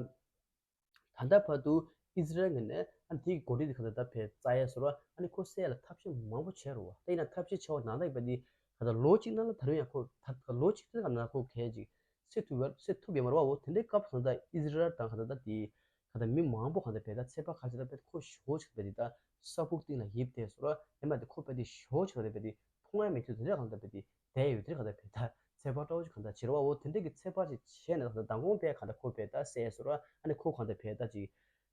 ད་ལྟ་བར་དུ་ཨི་ཟི་རལ་ངོས་ནས་ཨ་དེའི་འགོ་ཁྲིད་དེ་གང་ལྟར་ད་བས་རྩ་ཡས་སོ་ར་ཨ་ནི་ཁོ་སད་ལ་ཐབས་ཤེས་མང་པོ་བྱས་རོ་བ། ད་ཡིན་ན་ཐབས་ཤེས་བྱས་བ་ནང་ལྟར་བས་དེ་གང་ལྟར་ལོ་གཅིག་ནང་ལ་ད་རུང་ཡང་ཁོ་ད་ལོ་གཅིག་དེ་གང་ལྟར་ཁོ་གལ་ཅིག་སད་ཐུབ་ཡོད་སད་ཐུབ་ཡོད་མ་རེད་བ། འོ་དེ་འདྲའི་སྐབས་གང་ལྟར་ཨི་ཟི་རལ་དང་གང་ལྟར་ད་དེ་གང་ལྟར་མི་མང་པོ་གང་ལྟར་བས་ད་ཚོད་དཔག་ག་ཚོད་ད་བས་ཁོ་ཞོ་ཆགས་བས་དེ་ད་ས་ཕུག་སྟེང་ལ་ཡིབ་བསྡད་སོ་ར་ཡིན་པ་དེ་ཁོ་བས་དེ་ཞོ་ཆགས་བས་དེ་མཐོང་ཡ་མེད་དུས་དེ་འདྲ་གང་ལྟར་བས་དེ་བསྡད་ཡོད་དེ་གང་ལྟར་བས་ད་ཚོད་དཔག་འདྲ་བོ་ཞིག་གང་ལྟར་བྱེད་ར་བ། འོ་དེ་འདྲ་གི་ཚོད་དཔག་ཅིག་བྱས་ནས་གང་ལྟར་མདང་དགོང་བས་གང་ལྟར་ཁོ་བས་ད་སད་སོ་ར་ཨ་ནི་ཁོ་གང་ལྟར་བས་ད་ཅིག་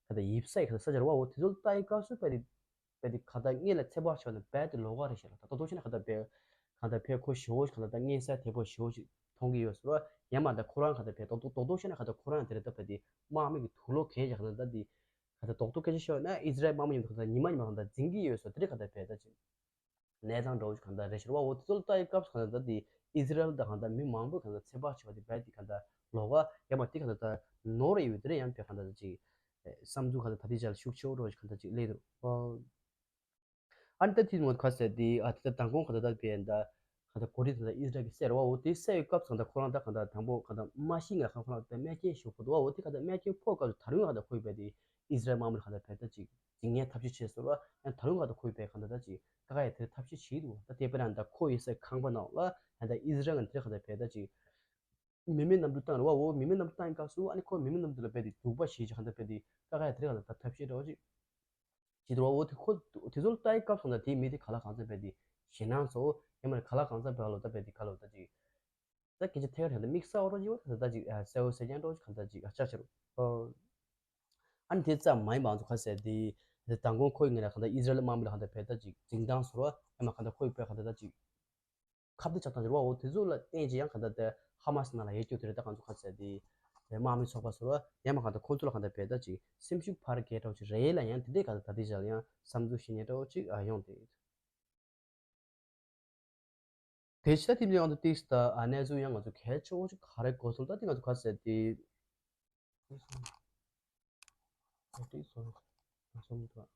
གང་ལྟར་ཡིབ་ས་ཡི་གང་ལྟར་ས་ཆ་ར་བ། འོ་དེ་ཚོ་ལྟ་ཡི་སྐབས་སུ་བས་དེ་བས་དེ་གང་ལྟར་སྔོན་ལ་ཚོད་དཔག་བྱས་ན་བས་དེ་ལོགས་ཀ་རེད་ཤག་ལ་ད་ཏོག་ཏོག་བྱས་ན་གང་ལྟར་བས་གང་ལྟར་བས་ཁོ་ཞོ་གང་ལྟར་ད་སྔོན་ས་དེ་པོ་ཞོ་ཞིག་མཐོང་གི་ཡོད་སོ་ར་ཡང་མ་ད་ཁོ་རང་གང་ལྟར་བས་ཏོག་ཏོག་ཏོག་ཏོག་བྱས་ན་གང་ལྟར་ཁོ་རང་དེ་རེད་ད་བས་དེ་དམག་མི་གི་དུག་ལོག་གན་ཞིག་གང་ལྟར་ད་དེ་གང་ལྟར་རྡོག་རྡོག་སྐད་ཆ་ཤོད་ན་ཨི་ཟི་རལ་དམག་མི་མཉམ་དུ་གང་ལྟར་ཉི་མ་ཉི་མ་གང་ལྟར་འཛིང་གི་ཡོད་སོ། དེ་རེད་གང་ལྟར་བས་ད་ཅིག་གནས་སྟངས་འདྲ་བོ་ཞིག་གང་ལྟར་རེད་ཤག་ར་བ། འོ་དེ་ཚོ་ལ་ལྟ་ཡི་སྐབས་སུ་གང་ལྟར་ད་དེ་ཨི་ཟི་རལ་དང་གང་ལྟར་མི་མང་པོས་གང་ལྟར་ཚོད་དཔག་བྱས་པ་དེ་བས་དེ་གང་ལྟར་ལོགས་ཀ་ཡང་མ་དེ་གང་ལྟར་ད་ནོར་ཡོད་དེ་རེད། ཡང་བས་གང་ལྟར་ད་ཅིག་བསམ་ཚུལ་གང་ལྟར་ད་དེ་ཅག་ལ་ཤུགས་ཆེ་བོ་འདྲ་བོ་ཞིག་གང་ལྟར་ཅིག་སླེབས་འདུག་ཨ་ནི་ད་དེ་ངོ་ག་ཟེར་དེ་ཨ་དེ་ད་མདང་དགོང་གང་ལྟར་ད་བས་ད་གང་ལྟར་གོ་སྒྲིག་དང་ཨི་ཟི་རལ་གྱི་སེར་བ་འོ་དེ་སེར་བའི་སྐབས་སུ་གང་ལྟར་ཁོ་རང་ད་གང་ལྟར་དང་པོ་གང་ལྟར་མ་ཤི་ང་ཁང་ཁོ་རང་ད་རྨས་སྐྱོན་ཞུ་དགོས་འདུག་འོ་དེ་གང་ལྟར་རྨས་སྐྱོན་ཕོག་སྐབས་སུ་ད་རུང་གང་ལྟར་ཁོའི་བས་དེ་ཨི་ཟི་རལ་དམག་མི་ལ་གང་ལྟར་བས་ད་ཅིག་འཛིང་ཉེན་ཐབས་ཤེས་བྱས་སོང་ར། ཡང་ད་རུང་གང་ལྟར་ཁོའི་བས་གང་ལྟར་ད་ཅིག་ཀ་ཁ་ཡ་དེར་ཐབས་ཤེས་བྱེད་འདུག་ད་དེ་བས་ན་ད་ཁོ་ཡི་སའི་ཁང་པ་ནང་ལ་ཡང་ད་ཨི་ཟི་རལ་ངན་དེར་གང་ལྟར་བས་ད་ཅིག་མི་མེད་གནམ་གྲུ་བཏང་རེད་བ། འོ་མི་མེད་གནམ་གྲུ་བཏང་ཡིན་སྐབས་སུ་ཨ་ནི་ཁོ་མི་མེད་གནམ་གྲུ་ལ་བས་དེ་རྒྱུག་པ་བྱེད་ཅིག་གང་ལྟར་བས་དེ་ཀ་ཁ་ཡ་དེར་གང་ལྟར་ད་ཐབས་ཤེས་འདྲ་བོ་ཅིག་བྱེད་འདུག་བ། འོ་དེ་ཁོ་དེ་ཚོ་ལ་ལྟ་ཡི་སྐབས་སུ་ད་དེའི་མི་དེ་ག་ལ་གང་འཚམ་བས་དེ་ཞེད་སྣང་ཚོ་ཡང་མ་རེད་ག་ལ་གང་འཚམ་བས་ལོ་ད་བས་དེ་ག་ལོ་ད་ཅིག་ད་སྐད་ཆ་ཐད་ཀར་དྲན་ད་དམིགས་བསལ་འོ་རོ་ཅིག་བ་ད་ད་ཅིག་གསལ་བོ་གསལ་རྐྱང་འདྲ་བོ་ཅིག་གང་ལྟར་ཅིག་ཨ་ཆགས་ཆགས་རེད། ཨ་ནི་དེ་ཙམ་མ་ཡིན་པ་ང་ཚོ་ག་ཟེར་དེ་དེ་མདང་དགོང་ཁོ་ཡི་ངོས་ནས་གང་ལྟར་ཨི་ཟི་རལ་དམག་མི་ལ་གང་ལྟར་བས་ད་ཅིག་འཛིང་སྟངས་ཚོ་ར་ཡང་མ་གང་ལྟར་ཁོ་ཡི་བས་གང་ལྟར་ད་ཅིག་ཁ་གཏད་བཅག་སྟངས་ཡོད་རེད་བ། འོ་དེ་ཚོ་ལ་བརྟེན་ཅིག་ཡང་གང་ལྟར་དེ་ཧ་མ་སི་ནང་ལ་ཡོད་རྒྱུ་དེ་རེད། ད་ང་ཚོ་ག་ཟེར་དེ་དེ་དམག་མི་ཚོགས་པ་ཚོ་ལ་ཡང་མ་གང་ལྟར་ཁོང་ཚོ་ལ་གང་ལྟར་བས་ད་ཅིག་སེམས་ཤུགས་འཕར་རྒྱས་འདྲ་བོ་ཅིག་རེད་ལ་ཡང་དེ་འདྲའི་གང་ལྟར་ད་དེ་ཅག་ལ་ཡང་བསམ་ཚུལ་ཞིག་ཉེ་འདྲ་བོ་ཅིག་ཨ་ཡོང་དེ། དེ་ཕྱི་ད་དེ་འདྲའི་ཡང་དུ་ཏིག་ད་ཨ་གནས་ཚུལ་ཡང་ང་ཚོ་གལ་ཆེ་བོ་ཅིག་ག་རེ་གོ་སོང་ད་དེ་ང་ཚོ་ག་ཟེར་དེ། ཨོ་ཏི་སོ་རི། ང་སོང་མི་ཐུབ།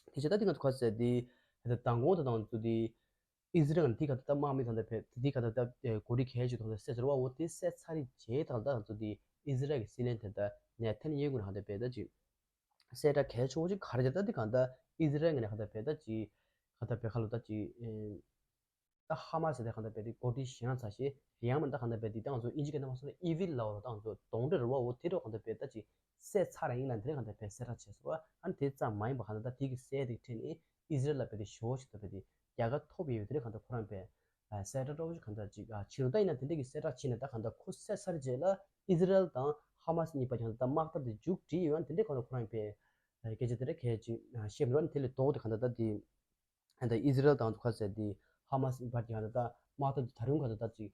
དེ་བྱས་ད་དེ་ང་ཚོ་ག་ཟེར་དེ། ད་མདང་དགོང་དེ་དང་ཚོ་དེ། ཨི་ཟི་རལ་དེ་ག་ད་དམག་མི་གང་ལྟར་བས་དེ་ག་ད་ད་གོ་སྒྲིག་གལ་ཆེ་དང་ད་སེ་ཟེར་བ་འོ་དེ་སེ་ཚར་རེ་རྗེས་དང་ད་ཚོ་དེ་ཨི་ཟི་རལ་གྱི་སྲིད་བློན་དེ་ད་ནེ་ཐན་ཡེ་ཧུ་ནས་གང་ལྟར་བས་ད་ཅིག་གསལ་བསྒྲགས་གལ་ཆེ་བོ་ཅིག་ག་རེ་བྱས་ད་དེ་གང་ལྟར་ཨི་ཟི་རལ་ངོས་ནས་གང་ལྟར་བས་ད་ཅིག་གང་ལྟར་བས་ཁ་ལོ་ད་ཅིག་ད་ཧ་མ་སི་དེ་གང་ལྟར་བས་དེ་གོ་སྒྲིག་ཞེ་དྲག་ཚ་ཞེ་ཡང་མིན་ད་གང་ལྟར་བས་དེ་ད་ང་ཚོ་ཨིན་ཇི་སྐད་ནང་མ་སོང་ན་ཨི་ཝིལ་ལབ་རོགས་ད་ང་ཚོ་གདོན་འདྲེ་རེད་བ། འོ་དེ་འདྲ་གང་ལྟར་བས་ད་ཅིག་སེ་ཚར་ཡིན་ན་དེ་འདྲ་གང་ལྟར་བས་གསལ་བསྒྲགས་བྱས་སོང་བ། ཨ་ནི་དེ་ཙམ་མ་ཡིན་པ་གང་ལྟར་ད་དེ་གི་སེ་དེ་ཁྲིད་ནས་ཨི་ཟི་རལ་ལ་བས་དེ་ཞོ་ཞིག་ད་བས་དེ་རྒྱལ་ཁ་ཐོབ་ཡོད་དེ་འདྲ་གང་ལྟར་ཁོ་རང་བས་གསལ་བསྒྲགས་འདྲ་བོ་ཞིག་གང་ལྟར་ཅིག་ཕྱིན་རོ། ད་ཡིན་ན་དེ་འདྲ་གི་གསལ་བསྒྲགས་བྱས་ནས་ད་གང་ལྟར་ཁོ་སེ་ཚར་རྗེས་ལ་ཨི་ཟི་རལ་དང་ཧ་མ་སི་གཉིས་བར་གྱི་གང་ལྟར་ད་དམག་འཐབ་དེ་མཇུག་སྒྲིལ་ཡོད། ཨ་ནི་དེ་འདྲ་གང་ལྟར་ཁོ་རང་བས་སྐད་ཆ་དེ་འདྲ་གལ་ཆེ་བཤད་མི་འགྲོ། ཨ་ནི་དེ་ལས་ལྡོག་སྟེ་གང་ལྟར་ད་དེ། ད་ཨི་ཟི་རལ་དང་དུ་ཁ་ཟེར་དེ་ཧ་མ་སི་བར་གྱི་གང་ལྟར་ད་དམག་འཐབ་དེ་ད་རུང་གང་ལྟར་ད་ཅིག་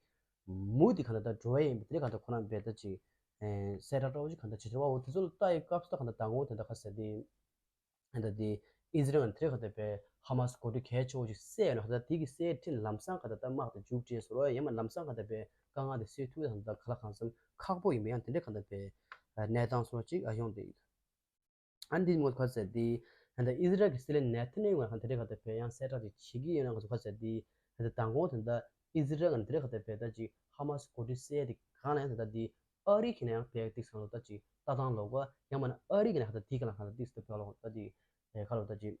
མུ་མཐུད་གང་ལྟར་ད་འགྲོ་ཡ་ཡིན་པ་དེ་གང་ལྟར་ཁོ་རང་བས་ད་ཅིག་གསལ་བསྒྲགས་འདྲ་བོ་ཅིག་གང་ལྟར་བྱེད་ཆོག་བ། འོ་དེ་ཚོ་ལ་ལྟ་ཡི་སྐབས་སུ་ད་གང་ལྟར་མདང་དགོང་དེ་འདྲ་ཁ་ཟེར་དེ་གང་ལྟར་དེ་ཨི་ཟི་རལ་ང་དེ་གང་ལྟར་བས་ཧ་མ་སི་གོ་སྒྲིག་གལ་ཆེ་བོ་ཅིག་སེ་ཡོད་ན་གང་ལྟར་དེ་གི་སེ་ཁྲིད་ལམ་སང་གང་ལྟར་ད་དམག་དེ་མཇུག་སྒྲིལ་སོང་བ། ཡང་མ་ལམ་སང་གང་ལྟར་བས་དཀའ་ངལ་དེ་སེལ་ཐུབ་ཡ་གང་ལྟར་ག་ལ་གང་འཚམ་ཁག་པོ་ཡིན་པ་ཡང་དེ་འདྲ་གང་ལྟར་བས་གནས་སྟངས་སོགས་ཅིག་ཡོང་དེ། ཨ་འདི་ངོ་ཁ་ཟེར་དེ། ད་ལྟ་ཨི་ཟི་རལ་གྱི་སྲིད་བློན་ནེ་ཐན་ཡ་ཧུ་ང་ཧ་དེ་རེད་ག་ད་བས་ཡང་གསལ་བསྒྲགས་ཅིག་བྱེད་ཀྱི་ཡོད་ན་ང་ཚོ་ག་ཟེར་དེ་ད་ལྟ་མདང་དགོང་དེ་འདྲ་ཨི་ཟི་རལ་ང་དེ་རེད་ག་ད་བས་ད་ཅིག་ཧ་མ་སི་གོ་སྒྲིག་སེལ་དེ་གང་ལ་ཡང་ད་ལྟ་དེ་ཨ་རི་གི་ནས་ཡང་བས་ཏིག་སང་ལོ་ད་ཅིག་ལྟ་སྟངས་ལོག་པ་ཡང་མ་ན་ཨ་རི་གི་ནས་ཧ་ད་དེ་ག་ལ་ཧ་ད་ཏིག་སྟོབས་ལོག་ད་ཅིག་ག་ལོ་ད་ཅིག་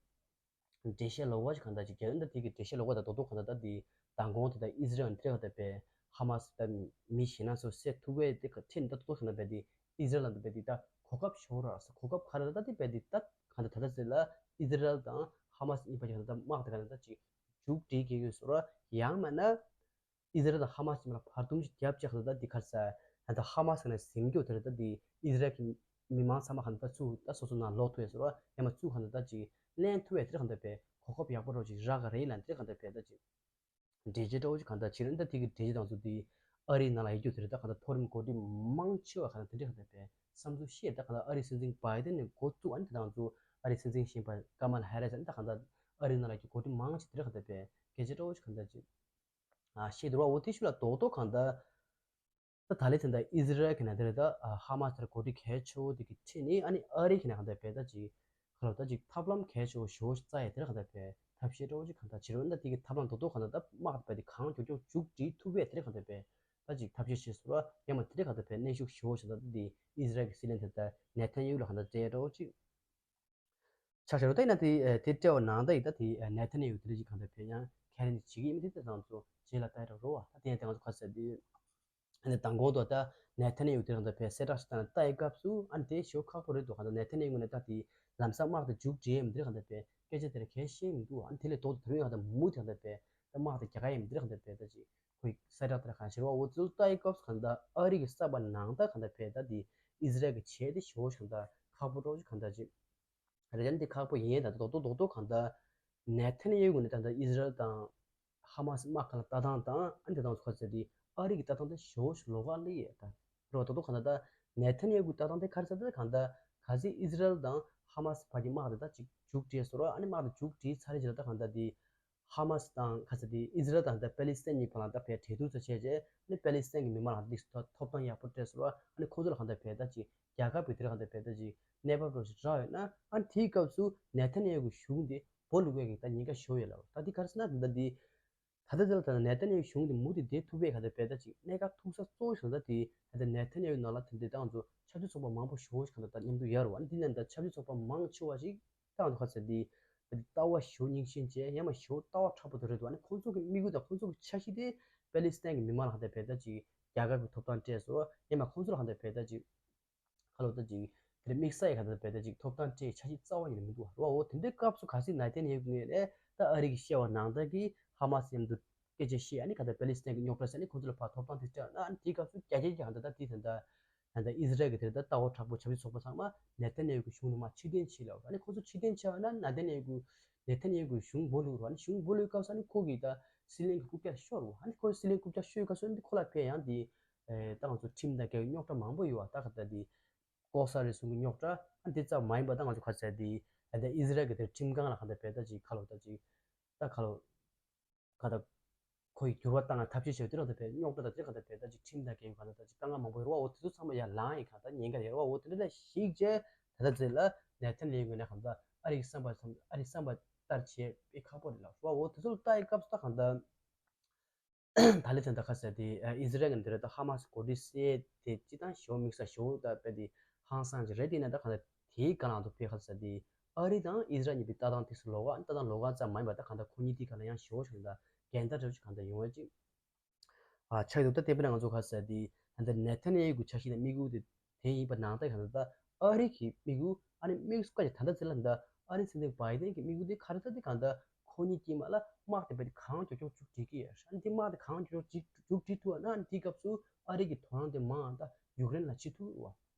འགྲེལ་བཤད་ལོག་པ་ཞིག་གང་ལྟར་ཅིག་རྒྱལ་ཡོངས་ད་དེ་གི་འགྲེལ་བཤད་ལོག་པ་དང་རྡོག་རྡོག་གང་ལྟར་ད་དེ་མདང་དགོང་དེ་ད་ཨི་ཟི་རལ་དེ་ག་ད་བས་ཧ་མ་སི་ད་མི་ཞེ་ན་སོ་སེ་ཐུག་པའི་དེ་ཁ་ཁྲིད་ད་རྡོག་རྡོག་གང་ལྟར་བས་དེ་ཨི་ཟི་རལ་ལ་ད་བས་དེ་ད་གོ་སྐབས་ཤོར་ར་ས་གོ་སྐབས་ག་རེ་ད་དེ་བས་དེ་ད་གང་ལྟར་ད་ད་ཟེར་ལ་ཨི་ཟི་རལ་དང་ཧ་མ་སི་གཉིས་བར་གྱི་གང་ལྟར་ད་དམག་དེ་གང་ལྟར་ད་ཅིག་མཇུག་སྒྲིལ་གྱི་ཡོད་ཟེར་ར་ཡང་མ་ན། ཨི་ཟི་རལ་དང་ཧ་མ་སི་གཉིས་ལ་བར་འདུམ་ཞིག་བརྒྱབ་ཅེས་ཁ་ད་འདི་ཁར་ས་ད་ཧ་མ་སི་ནས་ཟིན་རྒྱུ་དེ་རེད་ད་འདི་ཨི་ཟི་རལ་གྱི་མི་མང་ཚང་མ་ཁ་ད་ཚུར་ད་སོ་སོ་ནང་ལོག་ཐུབ་ཡས་ཟེར་བ་ཡང་མ་ཚུར་ཁ་ད་ཅིག་ལེན་ཐུབ་ཡས་དེ་རེད་ཁ་ད་པས་གོ་སྐབས་ཡག་པོ་རོགས་ཅིག་རག་ག་རེད་ལ་འདི་རེད་ཁ་ད་པས་ད་ཅིག་འགྲེལ་བརྗོད་འདྲ་བོ་ཅིག་ཁ་ད་བྱེད་རན་ད་དེ་གི་འགྲེལ་བརྗོད་དང་ཚུར་འདི་ཨ་རིའི་ནང་ལ་ཡོད་རྒྱུ་དེ་རེད་ད་ཁ་ད་མཐོ་རིམ་འགོ་ཁྲིད་མང་ཆེ་བ་ཁ་ད་དེ་འདྲས་ཁ་ད་པས་བསམ་ཚུལ་བཤད་ད་ཁ་ད་ཨ་རིའི་སྲིད་འཛིན་བྷའི་ཌེན་ནས་འགོ་བཙུགས་ཨ་ནི་དེ་དང་ཚུར་ཨ་རིའི་སྲིད་འཛིན་གཞོན་པ་ཀ་མ་ལ་ཧེ་རེ་སི་ཨ་ནི་ད་ཁ་ད་ཨ་རིའི་ནང་ལ་ཡོད་རྒྱུ་འགོ་ཁྲིད་མང་ཆེ་དེ་རེད་ཁ་ད་པས་སྐད་ཆ་འདྲ་བོ་ཅིག་ཁ་ད་ཅིག་ཨ་ཤེས་འདུག་བ། འོ་དེ་ཤུ་ལ་རྡོག་རྡོག་གང་ལྟར་ད་ད་ལེ་ཚན་ད་ཨི་ཟི་རལ་གི་ནང་དེར་ད་ཧ་མ་སི་དེར་གོ་སྒྲིག་གལ་ཆེ་བོ་དེ་གི་ཁྲིད་ནི་ཨ་ནི་ཨ་རི་གི་ནང་གང་ལྟར་བས་ད་ཅིག་ཁ་ལོ་ད་ཅིག་ཐབས་ལམ་གལ་ཆེ་བོ་ཞེ་བོ་ཞིག་རྩ་ཡ་དེར་གང་ལྟར་བས་ཐབས་ཤེས་འདྲ་བོ་ཅིག་གང་ལྟར་བྱེད་རོགས་ད་དེ་གི་ཐབས་ལམ་རྡོག་རྡོག་གང་ལྟར་ད་དམག་བས་དེ་གང་མགྱོགས་མགྱོགས་མཇུག་སྒྲིལ་ཐུབ་པས་དེར་གང་ལྟར་བས་ད་ཅིག་ཐབས་ཤེས་བྱེད་སོ་ར་ཡང་མ་དེར་གང་ལྟར་བས་གནོན་ཤུགས་ཞེ་བོ་ཞིག་ད་དེ་ཨི་ཟི་རལ་གི་སྲིད་བློན་དེ་ད་ནེ་ཐན་ཡ་ཧུ་ལ་གང་ལྟར་སྤྲད་འདྲ་བོ་ཅིག་ཆགས་ཤར་བ་ད་ཡིན་ན་དེ་དེ་སྤྲད་པ་ནང་ད་ཡིན་ད་དེ་ནེ་ཐན་ཡ་ཧུ་དེ་རིགས་ཀྱི་གང་ལྟར་བས་ཡང་ཁས་ལེན་དེ་བྱེད་ཀྱི་ཡིན་མི་དེ་དེ་ཙམ་ཚོ་རྗེས་ལ་ལྟ་ཡ་རོགས་བ། ད་དེ་ཡང་དེ་ང་ཚོ་ཁ་གསལ་དེ་ཨ་ནི་མདང་དགོང་དུ་ད་ནེ་ཐན་ཡ་ཧུ་དེ་རིང་ད་བས་གསལ་བསྒྲགས་ཤིག་བཏང་ནས་ལྟ་ཡི་སྐབས་སུ་ཨ་ནི་དེ་ཞེ་པོ་ཁག་པོ་རེད་འདུག་གང་ལྟར་ནེ་ཐན་ཡ་ཧུ་ངོས་ནས་ད་དེ་ལམ་སང་དམག་དེ་མཇུག་སྒྲིལ་ཡ་མི་འདིར་གང་ལྟར་བས་སྐད་ཆ་དེ་ར་གལ་ཤེས་མི་འདུག་ཨ་ནི་དེ་ལས་ལྡོག་ཏུ་དེ་རིང་ཡང་ད་མུ་མཐུད་གང་ལྟར་བས་ད་དམག་དེ་རྒྱག་ག་ཡ་མི་འདིར་གང་ལྟར་བས་ད་ཅིག་ཁོའི་གསལ་བསྒྲགས་དེ་ར་གང་ཤེས་རེད་བ། འོ་ཚོ་ལྟ་ཡི་སྐབས་སུ་གང་ལྟར་ཨ་རི་གི་ས་བབ་ནང་ད་གང་ལྟར་བས་ད་དེ་ཨི་ཟི་རལ་གི་བྱས་དེ་ཞེ་པོ་ཞིག་གང་ལྟར་ཁག་པོ་འདྲ་བོ་ཞིག་གང་ལྟར་ཅིག་རེད་ཡ་འདི་ཁག་པོ་ཡིན་ད་རྡོག་རྡོག་རྡོག་རྡོག་གང་ལྟར་ནེ་ཐན་ཡ་ཧུ་ངོས་ནས་ད་ལྟ་ཨི་ཟི་རལ་དང་ཧ་མ་སི་དམག་ཁ་ལ་ལྟ་སྟངས་དང་ཨ་འདི་དང་ཚོ་ཁ་ཚད་དེ་ཨ་རི་གི་ལྟ་སྟངས་དེ་ཞེ་པོ་ཞིག་ལོགས་ཀ་སླེབས་ཡོད་ད། རེད་བ། རྡོག་རྡོག་གང་ལྟར་ད་ནེ་ཐན་ཡ་ཧུ་གི་ལྟ་སྟངས་དེ་ག་རེ་ཟེར་ད་གང་ལྟར་གལ་སྲིད་ཨི་ཟི་རལ་དང་ཧ་མ་སི་བར་གྱི་དམག་དེ་ད་ཅིག་མཇུག་སྒྲིལ་སོང་ར་ཨ་ནི་དམག་དེ་མཇུག་སྒྲིལ་ཚར་རེད་ཅེ་ད་ད་གང་ལྟར་དེ་ཧ་མ་སི་དང་ག་ཚད་དེ་ཨི་ཟི་རལ་དང་ད་པེ་ལི་སི་ཐན་གཉིས་བར་ལ་ད་བས་གྲོས་བསྡུར་ཚོ་བྱས་རྗེས་ཨ་ནི་པེ་ལི་སི་ཐན་གྱི་མི་མང་ལ་འདི་ཐོབ་ཐང་ཡག་པོ་སྤྲད་སོང་ར་ཨ་ནི་ཁོ་ཚོ་ལ་གང་ལྟར་བས་ད་ཅིག་རྒྱལ་ཁབ་ཀྱི་དེར་གང་ལྟར་བས་ད་ཅིག་གནས་བབ་རོགས་ཤིག་རག་ཡོད་ན་ཨ་ནི་དེའི་སྐབས་སུ་ནེ་ཐན་ཡ་ཧུ་གི་གཞུང་དེ་སྦོ་ལུག་པའི་གི་ད་ཉེན་ཁ་ཞེ་པོ་ཡོད་ལ། ད་འདི་ག་རེ་ཟེར་ན་ད་ལྟ་འདི་ད་ལྟ་དེ་ལ་ད་ནེ་ཐན་ཡ་ཧུ་གཞུང་དེ་མུ་མཐུད་བསྡད་ཐུབ་པའི་གང་ལྟར་བས་ད་ཅིག་གནད་འགག་ཐུག་ས་གཙོ་བོ་ཞིག་ད་དེ་ད་ལྟ་ནེ་ཐན་ཡ་ཧུ་ནང་ལ་དེ་འདྲའི་ད་ང་ཚོ་ཆབ་སྲིད་ཚོགས་པ་མང་པོ་ཞེ་པོ་ཞིག་གང་ལྟར་ད་མཉམ་དུ་ཡོད་རེད་བ། ཨ་ནི་འདི་ནང་ད་ཆབ་སྲིད་ཚོགས་པ་མང་ཆེ་བ་ཞིག་ད་ང་ཚོ་ག་ཚད་འདི་ད་འདི་ལྟ་བ་ཞེ་པོ་རྙིང་ཞེན་བྱས་ཡང་མ་ཞེ་པོ་ལྟ་བ་མཁྲེགས་པོ་དེ་རེད་འདུག་ཨ་ནི་ཁོང་ཚོ་གི་དམིགས་ཡུལ་དང་ཁོང་ཚོ་གི་འཆར་གཞི་དེ་པེ་ལི་སི་ཐན་གྱི་མི་མང་ལ་གང་ལྟར་བས་ད་ཅིག་རྒྱལ་ཁབ་ཀྱི་ཐོབ་ཐང་སྤྲད་སོང་ཡང་མ་ཁོང་ཚོ་ལ་གང་ལྟར་བས་ད་ཅིག་ཁ་ལོ་ད་ཅིག་དེར་དམིགས་བསལ་ག་ད་བས་ད་ཅིག་ཐོབ་ཐང་སྤྲད་འཆར་གཞི་རྩ་བ་ཉིད་ནས་མི་འདུག་བ། རོ་འོ་དེ་འདྲའི་སྐབས་སུ་གལ་སྲིད་ནེ་ཐན་ཡ་ཧུ་ངོས་ནས་ད་ཨ་རི་གིས་བཤད་པ་ནང་ལྟར་གྱི་ཧ་མ་སི་མཉམ་དུ་སྐད་ཆ་བཤད་ཨ་ནི་ག་ད་པེ་ལི་སི་ཐན་གྱི་རྙོག་དྲ་སེལ་ནི་ཁོ་ཚོ་ལ་ཕར་ཐོབ་ཐང་དེ་སྤྲད་ན་ཨ་ནི་དེའི་སྐབས་སུ་རྒྱ་ཆེ་གི་ག་ད་ད་དེ་ད་ད་ད་ད་ཨི་ཟི་རལ་གྱི་དེ་ད་ལྟ་བ་དྲག་པོ་ཆབ་སྲིད་ཚོགས་པ་ཚང་མ་ནེ་ཐན་ཡ་ཧུ་གི་གཞུང་ནས་མར་ཕྱིར་འཐེན་བྱས་ལ། ཨ་ནི་ཁོ་ཚོ་ཕྱིར་འཐེན་བྱས་པ་ན་ནེ་ཐན་ཡ་ཧུ་ནེ་ཐན་ཡ་ཧུ་གི་གཞུང་སྦོ་ལུག་རོ། ཨ་ནི་གཞུང་སྦོ་ལུག་སྐབས་སུ་ཨ་ནི་ཁོ་གི་ད་སྲིད་བློན་གྱི་རྐུབ་བཀྱག་ཤོར་རོ། ཨ་ནི་ཁོ་སྲིད་བློན་རྐུབ་བཀྱག་ཤོར་བའི་སྐབས་སུ་ཨ་ནི་ཁོ་ལ་ཕན་ཡང་དེ་ད་ང་ཚོ་ཁྲིམས་དང་འགལ་བའི་རྙོག་དྲ་མང་པོ་ཡོད་བ། ད་ག་ད་དེ་ལྐོག་ཟ་རེ་ཟུང་གི་རྙོག་དྲ་ཨ་འདི་ཙམ་མ་ཡིན་པ་ད་ང་ཚོ་ག་ཚད་དེ་ད་ལྟ་ཨི་ཟི་རལ་གྱི་དེར་ཁྲིམས་ཁང་ལ་ག་ད་བས་ད་ཅིག་ཁ་ལོ་ད་ཅིག་ད་ཁ་ལོ་ག་ད་ཁོ་ཡི་འགྱུར་བ་བཏང་ང་ཐབས་ཤེས་བྱས་དུས་ལ་ད་བས་རྙོག་དྲ་ད་ཅིག་ག་ད་བས་ད་ཅིག་ཁྲིམས་དང་འགལ་བའི་ག་ད་ད་ཅིག་དཀའ་ངལ་མང་པོ་ཡོད་རེད་བ། འོ་དེ་ཚོ་ཚང་མ་ཡར་ལངས་ཡི་ག་ད་ཉེན་ཁ་ཡོད་རེད་བ། འོ་དེ་འདྲ་ལ་གཞིགས་བྱས་ད་ད་ཚེ་ལ་ནེ་ཐན་ཡ་ཧུ་ངོས་ནས་ག་ད་ཨ་རི་གི་བསམ་པ་ཚང་ཨ་རི་བསམ་པ་ལྟར་བྱས་དཔེ་ཁག་པོ་རེད་ལ་བ། འོ་དེ་ཚོ་ལ་ལྟ་ཡི་སྐབས་སུ་ད་ག་ད། ད་ལེ་ཚན་ད་ཁ་ཟེར་ཏེ་ཨི་ཟི་རལ་གྱི་འདི་རེད་ད་ཧ་མ་སི་གོ་སྒྲིག་སེལ་ཏེ་སྤྱི་བཏང་ཞོ་དམིགས་བསལ་ཞོ་ད་དཔེ་དེ་ཧང་སང་ཅིག་རེད། དེ་ནས་ད་ག་ད་དེའི་སྒང་ལ་དུ་དཔེ་ཁ་ཟེར་ཏེ་ཨ་རི་དང་ཨི་ཟི་རལ་གཉིས་པོའི་ལྟ་སྟངས་དེ་སུ་ལོགས་ཀ་ལྟ་སྟངས་ལོགས་ཀ་ཙམ་མ་ཡིན་པ་ད་ག་ད་ཁོ་གཉིས་དེའི་སྒང་ལ་ཡང་ཞོ་ཞིག་ད་འགལ་ཟླ་འདྲ་ཅིག་ག་ད་ཡོང་བ་ཅིག་ཨ་ཆགས་འདུག་ད་དེ་དཔེར་ན་ང་ཚོ་ཁ་ཟེར་ཏེ་ད་ནེ་ཐན་ཡ་ཧུ་གི་འཆར་གཞི་དང་དམིགས་ཡུལ་དེ་དེ་ཡིན་པ་ནང་ལྟར་ག་ད་ད་ཨ་རི་གི་དམིགས་ཡུལ་ཨ་ནི་དམིགས་སུ་བཀར་ཅིག་ད་ལྟ་ཚེ་ལ་ད་ཨ་རི་སྲིད་འཛིན་བྷའི་ཏན་གྱི་དམིགས་ཡུལ་དེ་ག་རེ་ད་དེ་ག་ད་ཁོ་གཉིས་དཀྱིལ་མ་ལ་དམག་དེ་བས་གང་མགྱོགས་མགྱོགས་མཇུག་སྒྲིལ་གྱི་ཡོད། ཨ་ནི་དེ་དམག་དེ་གང་མགྱོགས་མགྱོགས་མཇུག་སྒྲིལ་ཐུབ་པ་ན་ཨ་ནི་དེའི་སྐབས་སུ་ཨ་རི་གི་དོ་སྣང་དེ་མང་ད་ཡུཀ་རེན་ལ་བྱེད་ཐུབ་བ་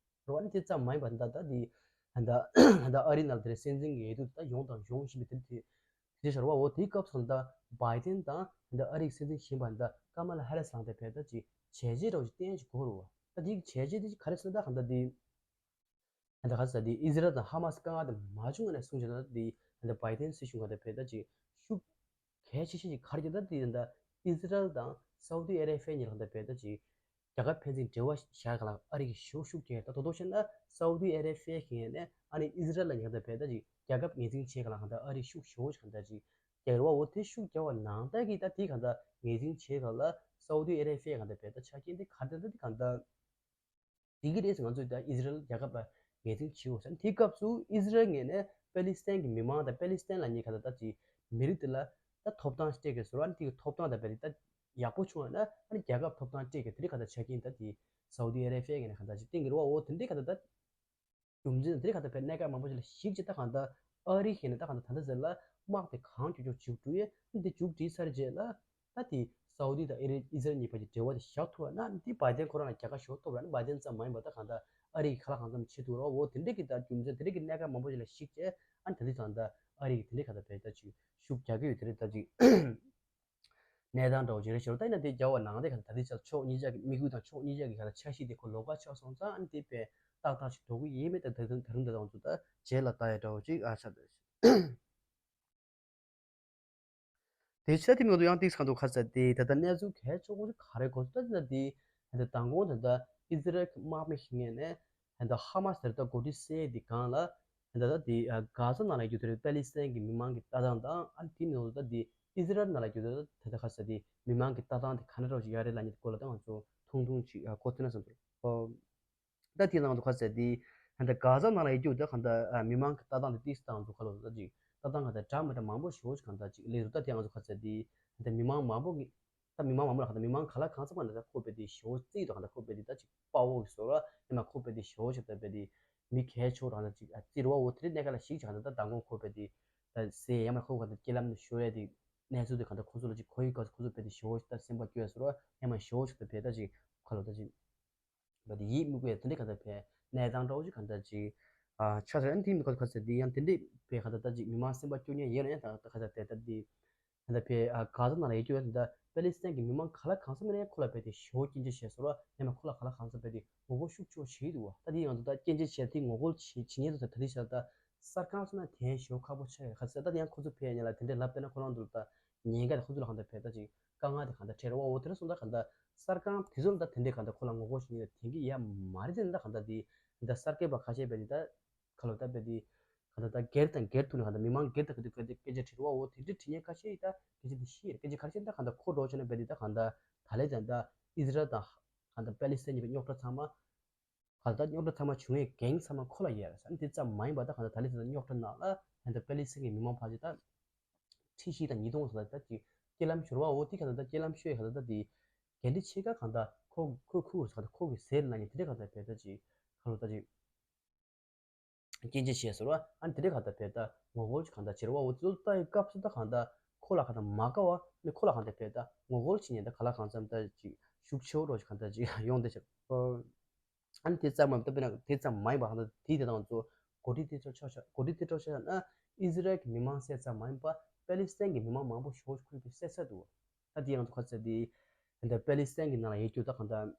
རོ། ཨ་ནི་དེ་ཙམ་མ་ཡིན་པ་ད་ད་དེ་ད་ད་ཨ་རི་ནང་དེ་སྲིད་འཛིན་གྱི་འོས་བསྡུ་ད་ཡོང་དང་ཡོང་བཞིན་པའི་དེ་དེ་དེ་ཤར་བ་འོ་དེའི་སྐབས་སུ་ད་བྷའི་ཏན་དང་ད་ཨ་རིའི་སྲིད་འཛིན་གཞོན་པ་ད་ཀ་མ་ལ་ཧེ་རེ་སི་ལངས་ཏེ་བས་ད་ཅིག་བྱས་རྗེས་རོགས་ཅིག་བསྟན་ཅིག་དགོས་རོ། ད་དེའི་བྱས་རྗེས་དེ་ཅིག་ག་རེ་ཟེར་ན་ད་ག་ད་དེ། ད་ག་ས་དེ་ཨི་ཟི་རལ་དང་ཧ་མ་སི་དཀའ་ངལ་དེ་མ་བྱུང་བ་ནས་བཟུང་བྱས་ད་དེ་ད་བྷའི་ཏན་སྲིད་གཞུང་ག་དེ་བས་ད་ཅིག་ཤུགས་གལ་ཆེ་ཤོས་ཅིག་ག་རེ་ད་དེ་ད་ཨི་ཟི་རལ་དང་སའུ་ཏི་ཨ་རེ་བྷི་ཡ་གཉིས་ལ་ད་བས་ད་ཅིག་རྒྱལ་ཁབ་ཕན་ཚུན་འབྲེལ་བ་བཞག་ག་ལ་ཨ་རི་གི་ཤུགས་ཤུགས་ཀྱིས་ད་དོ་དོ་བྱས་ན་སའུ་ཏི་ཨ་རེ་བྷི་ཡ་གི་ནས་ཨ་ནི་ཨི་ཟི་རལ་ལ་ཉེ་ད་བས་ད་ཅིག་ རྒྱལ་ཁབ་ངོས་འཛིན་བྱེད་ག་ལ་གང་ལྟར་ཨ་རིས་ཤུགས་ཞེ་པོ་ཅིག་གང་ལྟར་ཅིག་རྒྱག་རེད་བ། འོ་དེ་ཤུགས་རྒྱག་པ་ནང་ལྟར་གྱི་ད་དེ་གང་ལྟར་ངོས་འཛིན་བྱེད་ག་ལ་སའུ་ཏི་ཨ་རེ་བྷི་ཡ་གང་ལྟར་བས་ད་ཆ་རྐྱེན་དེ་ག་འདྲ་ད་དེ་གང་ལྟར་དེ་གི་རེས་ང་ཚོས་ད་ཨི་ཟི་རལ་རྒྱལ་ཁབ་ལ་ངོས་འཛིན་བྱེད་དགོས་ཟེར། དེའི་སྐབས་སུ་ཨི་ཟི་རལ་ངོས་ནས་པེ་ལི་སི་ཐན་གྱི་མི་མང་དང་པེ་ལི་སི་ཐན་ལ་ཉེ་ག་ལ་ད་ཅིག་མི་རིགས་དེ་ལ་ད་ཐོབ་ཐང་སྤྲད་དགོས་ཟེར་བ་ནི་དེ་གི་ཐོབ་ཐང་དང་བས་ད་ཡག་པོ་བྱུང་བ་ན་ཨ་ནི་རྒྱལ་ཁབ་ཐོབ་ཐང་སྤྲད་དགོས། དེ་རིགས་ག་ད་ཆ་རྐྱེན་ད་དེ་སའུ་ཏི་ཨ་རེ་བྷི་ཡ་ངོས་ནས་ག་ད་ཅིག་བསྟན་གྱི་རེད་བ། འོ་དེ་འདྲའི་ག་ད་ད། རྒྱུ་མཚན་དེ་ག་ད་བས་གནད་འགག་མང་པོ་ཞིག་ལ་གཞིགས་བྱས་ད་གང་ལྟར་ཨ་རི་ཞེས་ནས་ད་གང་ལྟར་ད་ལྟ་ཟེར་ལ་དམག་དེ་གང་མགྱོགས་མགྱོགས་མཇུག་སྒྲིལ་ཡས་འདི་མཇུག་སྒྲིལ་ཚར་རྗེས་ལ་ད་དེ་སའུ་ཏི་དང་ཨི་རན་ཨི་ཟི་རལ་གཉིས་བར་གྱི་འབྲེལ་བ་དེ་བཞག་ཐུབ་པ་ན་འདི་བྷའི་ཏན་ཁོ་རང་ལ་རྒྱལ་ཁ་ཤོར་ཐུབ་ར་ནི་བྷའི་ཏན་ཙམ་མ་ཡིན་པ་ད་གང་ལྟར་ཨ་རི་གི་ཁ་ལག་གང་འཚམ་བྱེད་ཐུབ་ར། འོ་དེ་འདྲས་ཀྱི་ད་རྒྱུ་མཚན་དེ་འདྲས་ཀྱི་གནད་འགག་མང་པོ་ཞིག་ལ་གཞིགས་བྱས་ཨ་ནི་ད་ལྟ་གང་ལྟར་ཨ་རི་གི་དེ་འདྲས་ག་ད་བས་ད་ཅིག་ཤུགས་རྒྱག་གི་ཡོད། དེ་རེད་ད་ཅིག་གནས་སྟངས་འདྲ་བོ་ཅིག་རེད་ཤག་ད་ཡིན་ན་དེ་རྒྱལ་བ་ནང་དེ་ག་ད་དེ་ཆ་ཕྱོགས་གཉིས་ཆ་གི་དམིགས་ཡུལ་དང་ཕྱོགས་གཉིས་ཆ་གི་ག་ད་འཆར་གཞི་དེ་ཁོ་ལོགས་ཀ་ཆགས་སོང་ཙང་ཨ་ནི་དེ་དཔེ་ཏག་ཏག་ཅིག་འགྲོ་གི་ཡིན་མེད་ད་ད་ད་རུང་ད་ད་ང་ཚོ་ད་རྗེས་ལ་ལྟ་ཡ་འདྲ་བོ་ཅིག་ཨ་ཆགས་འདུག་དེ་ཆ་དེ་མ་གཏོགས་ཡང་ཏིག་ས་འདུག་ག་ཟེར་དེ་ད་ལྟ་གནས་ཚུལ་གལ་ཆེ་བོ་ཅིག་ག་རེ་གོ་ཚོད་ད་ད་དེ་ད་ལྟ་མདང་དགོང་ད་ལྟ་ཨི་ཟི་རལ་གྱི་དམག་མི་ཞིག་ངོས་ནས་ད་ལྟ་ཧ་མ་སི་དེར་ད་འགོ་ཁྲིད་སའེ་དེ་སྒང་ལ། ད་ལྟ་དེ་གྷ་ཟ་ནང་ལ་ཡོད་དེ་རེད། པེ་ལི་སི་ཐན་གྱི་མི་མང་གི་ལྟ་སྟངས་དང་ཨ་ནི་དེ་ནང་ལ་ད་དེ་ཨི་ཟི་རལ་ནང་ལ་ཡོད་དེ་ད་ལྟ་ག་ཟེར་དེ་མི་མང་གི་ལྟ་སྟངས་དེ་ག་འདྲ་འདྲ་བོ་ཞིག་ཡོད་རེད་ལབ་མཁན་དེ་སྐོར་ལ་ད་ང་ཚོ་ཐུང་ཐུང་ཅིག་གོ་ཐུབ་ན་བསམ་སོང་། ད་དེ་ནང་དུ་ག་ཟེར་དེ་ད་ལྟ་གྷ་ཟ་ནང་ལ་ཡོད་དེ་ད་ལྟ་མི་མང་གི་ལྟ་སྟངས་དེ་ཏིས་སྟངས་དུ་ག་ལོ་ད་ཅིག་ལྟ་སྟངས་ག་ད་འདྲ་མི་འདྲ་མང་པོ་ཞེ་པོ་ཅིག་གང་ད་ཅིག་ལས་རུ་ད་དེ་ང་ཚོ་ག་ཟེར་དེ་ད་ལྟ་མི་མང་མང་པོ་གི་ད་མི་མང་མང་པོ་ལ་གང་ལྟར་མི་མང་ག་ལ་གང་འཚམ་པ་ལ་ད་ཁོ་པའི་དེ་ཞེ་པོ་རྩིས་དང་གང་ལྟར་ཁོ་པའི་དེ་ད་ཅིག་དཔའ་བོ་གི་བཟོ་འདྲ་ཡང་ན་ཁོ་པའི་དེ་ཞེ་པོ་ཞིག་ད་པའི་དེ་མི་གལ་ཆེ་བོ་རང་ད་ཅིག་རྩིས་རུ་བ་འོ་དེ་རིང་གནས་ཀ་ལ་ཞིག་ཅིག་གང་ལྟར་ད་མདང་དགོང་ཁོ་པའི་དེ་ད་སའེ་ཡང་མ་ཁོ་གང་ལྟར་རྐྱེན་ལམ་དུ་ཤོར་ཡ་དེ་གནས་ཚུལ་དེ་གང་ལྟར་ཁོ་ཚོ་ལ་ཅིག་གོ་ཡི་སྐབས་སུ་ཁོ་ཚོ་པའི་དེ་ཞེ་པོ་ཞིག་ད་སེམས་པ་སྐྱོ་ཡ་བཟོ་འདྲ་ཡང་མ་ཞེ་པོ་ཞིག་ད་པའི་ད་ཅིག་ཁ་ལོ་ད་ཅིག་པ་དེ་ཡིད་མི་དགོས་ཡ་དེ་འདྲའི་གང་ལྟར་པའི་གནས་སྟངས་འདྲ་བོ་ཅིག་གང་ལྟར་ཅིག་ཆགས་ཚར། ཨ་ནི་དེ་མི་ཁ་ཁ་ཟེར་དེ་ཡང་དེ་འདྲའི་པའི་གང་ལྟར་ད་ཅིག་མི་མང་སེམས་པ་སྐྱོ་ཉེན་ཡོད་ན་ཡང་ད་ད་ག་ས་དེ་ད་དེ། ད་ལྟ་བས་ཨ་གྷ་ཟ་ནང་ལ་ཡོད་རྒྱུ་ཡོད་ད་ལྟ་པེ་ལི་སི་ཐན་གྱི་མི་མང་ག་ལ་གང་འཚམ་ཡིན་ན་ཡང་ཁོ་ལ་བས་དེ་ཞེ་པོ་སྐྱོན་བརྗོད་བྱས་སོང་ར་ཡང་ན་ཁོ་ལ་ག་ལ་གང་འཚམ་བས་དེ་ངོ་རྒོལ་ཤུགས་ཆེ་བོ་བྱེད་ཀྱི་འདུག་བ། ད་དེ་ཡང་ད་ལྟ་སྐྱོན་བརྗོད་བྱས་དེ་ངོ་རྒོལ་བྱེད་བྱེད་ཉེན་དུ་ད་ད་དེ་བྱས་ད་ལྟ་གསར་ཁང་སོང་ན་དེ་ཞེ་པོ་ཁག་པོ་ཆགས་ཡོད་ག་ཟེར། ད་དེ་ཡང་ཁོ་ཚོ་བས་ཡིན་ལ་དེ་འདྲའི་ལབ་བསྡད་ན་ཁོ་རང་ཚོ་ལ་ད་ཉེན་ཁ་དེ་ཁོ་ཚོ་ལ་གང་ལྟར་བས་ད་ཅིག་དཀའ་ངལ་དེ་གང་ལྟར་འཕྲད་རེད་བ། འོ་དེ་འདྲ་སོང་ད་གང་ལྟར་གསར་ཁང་དེ་ཚོ་ལ་ད་དེ་འདྲའི་གང་ལྟར་ཁོ་ལ་ངོ་རྒོལ་བྱེད་ཉེན་དེ་གི་ཡ་མ་རེད་དེ་ད་གང་ལྟར་དེ་ད་གསར་སྐྱེས་པ་ཁ་ཤས་བས་དེ་ད་ཁ་ལོ་ད་བས་དེ། ག་ད་ལྟ་སྒེར་དང་སྒེར་ཐུག་ནས་ག་ད་མི་མང་སྒེར་དང་སྒེར་ཐུག་སྐད་ཆ་དྲི་བ་འོ་དེ་འདྲ་དྲི་མཁན་ཁ་ཤས་ཡིན་ད་སྐད་ཆ་དེ་ཤེས་ཡོད། སྐད་ཆ་ཁ་ཤས་ད་ག་ད་ཁོ་འགྲོ་བྱས་ན་བས་དེ་ད་ག་ད་ད་ལས་ད་ད་ཨི་ཟི་རལ་དང་ག་ད་པེ་ལི་སི་ཐན་གཉིས་པའི་རྙོག་དྲ་ཚང་མ་ག་ད་ད་རྙོག་དྲ་ཚང་མ་བྱུང་བའི་འགན་ཚང་མ་ཁོ་ལ་ཡོད་རེད་ཟེར། དེ་ཙམ་མ་ཡིན་པ་ད་ག་ད་ད་ལས་ད་ད་རྙོག་དྲ་ནང་ལ་ག་ད་པེ་ལི་སི་ཐན་གྱི་མི་མང་ཕལ་ཆེར་ད་ཁྲི་བཞི་དང་ཉིས་སྟོང་ཟེར་ད་ཅིག་སྐྱེ་ལམ་ཤོར་བ་འོ་དེ་ག་ད་ད་སྐྱེ་ལམ་ཤོར་ཡ་ག་ད་ད་དེ་འགན་འཁྲི་ཆེ་ཁག་ག་ད་ཁོ་ཁོ་ཁུར་ཟེར་ག་ད་ཁོ་གི་ཟེར་ལ་ཉེ་དེ་འདྲ་ག་ད་བས་ད་ཅིག་ག་ལོ་ད་ཅིག་སྐྱོན་བརྗོད་བྱས་སོང་ར། ཨ་ནི་དེ་འདྲའི་གང་ལྟར་བས་ད་ངོ་རྒོལ་གྱི་གང་ལྟར་བྱེད་ར་བ་འོ་དེ་ཚོ་ལྟ་ཡི་སྐབས་སུ་ད་གང་ལྟར་ཁོ་ལ་གང་ལྟར་མ་དགའ་བ་ནི་ཁོ་ལ་གང་ལྟར་བས་ད་ངོ་རྒོལ་བྱེད་ཉེན་ད་ག་ལ་གང་འཚམ་ད་ཅིག་ཤུགས་ཆེ་བོ་རོ་ཞིག་གང་ལྟར་ཅིག་ཡོང་བསྡད་ཤག་ཨ་ནི་དེ་ཙམ་མ་ད་དཔེར་ན་དེ་ཙམ་མ་ཡིན་པ་གང་ལྟར་དེའི་དེ་དང་ཚོ་གོ་སྒྲིག་དེ་ཚོ་ཆོག་ཆོག་གོ་སྒྲིག་དེ་ཚོ་ཆོག་ཆོག་ན་ཨི་ཟི་རལ་གྱི་མི་མང་ཟེར་ཙམ་མ་ཡིན་པ་པེ་ལི་སི་ཐན་གྱི་མི་མང་མང་པོ་ཞེ་པོ་ཁུར་གྱི་བསད་ཚར་འདུག་ད་དེ་ཡང་དུ་ཁ་ཚ་དེ་གང་ལྟར་པེ་ལི་སི་ཐན་གྱི་ནང་ལ་ཡོད་རྒྱུ་ད་གང་ལྟར།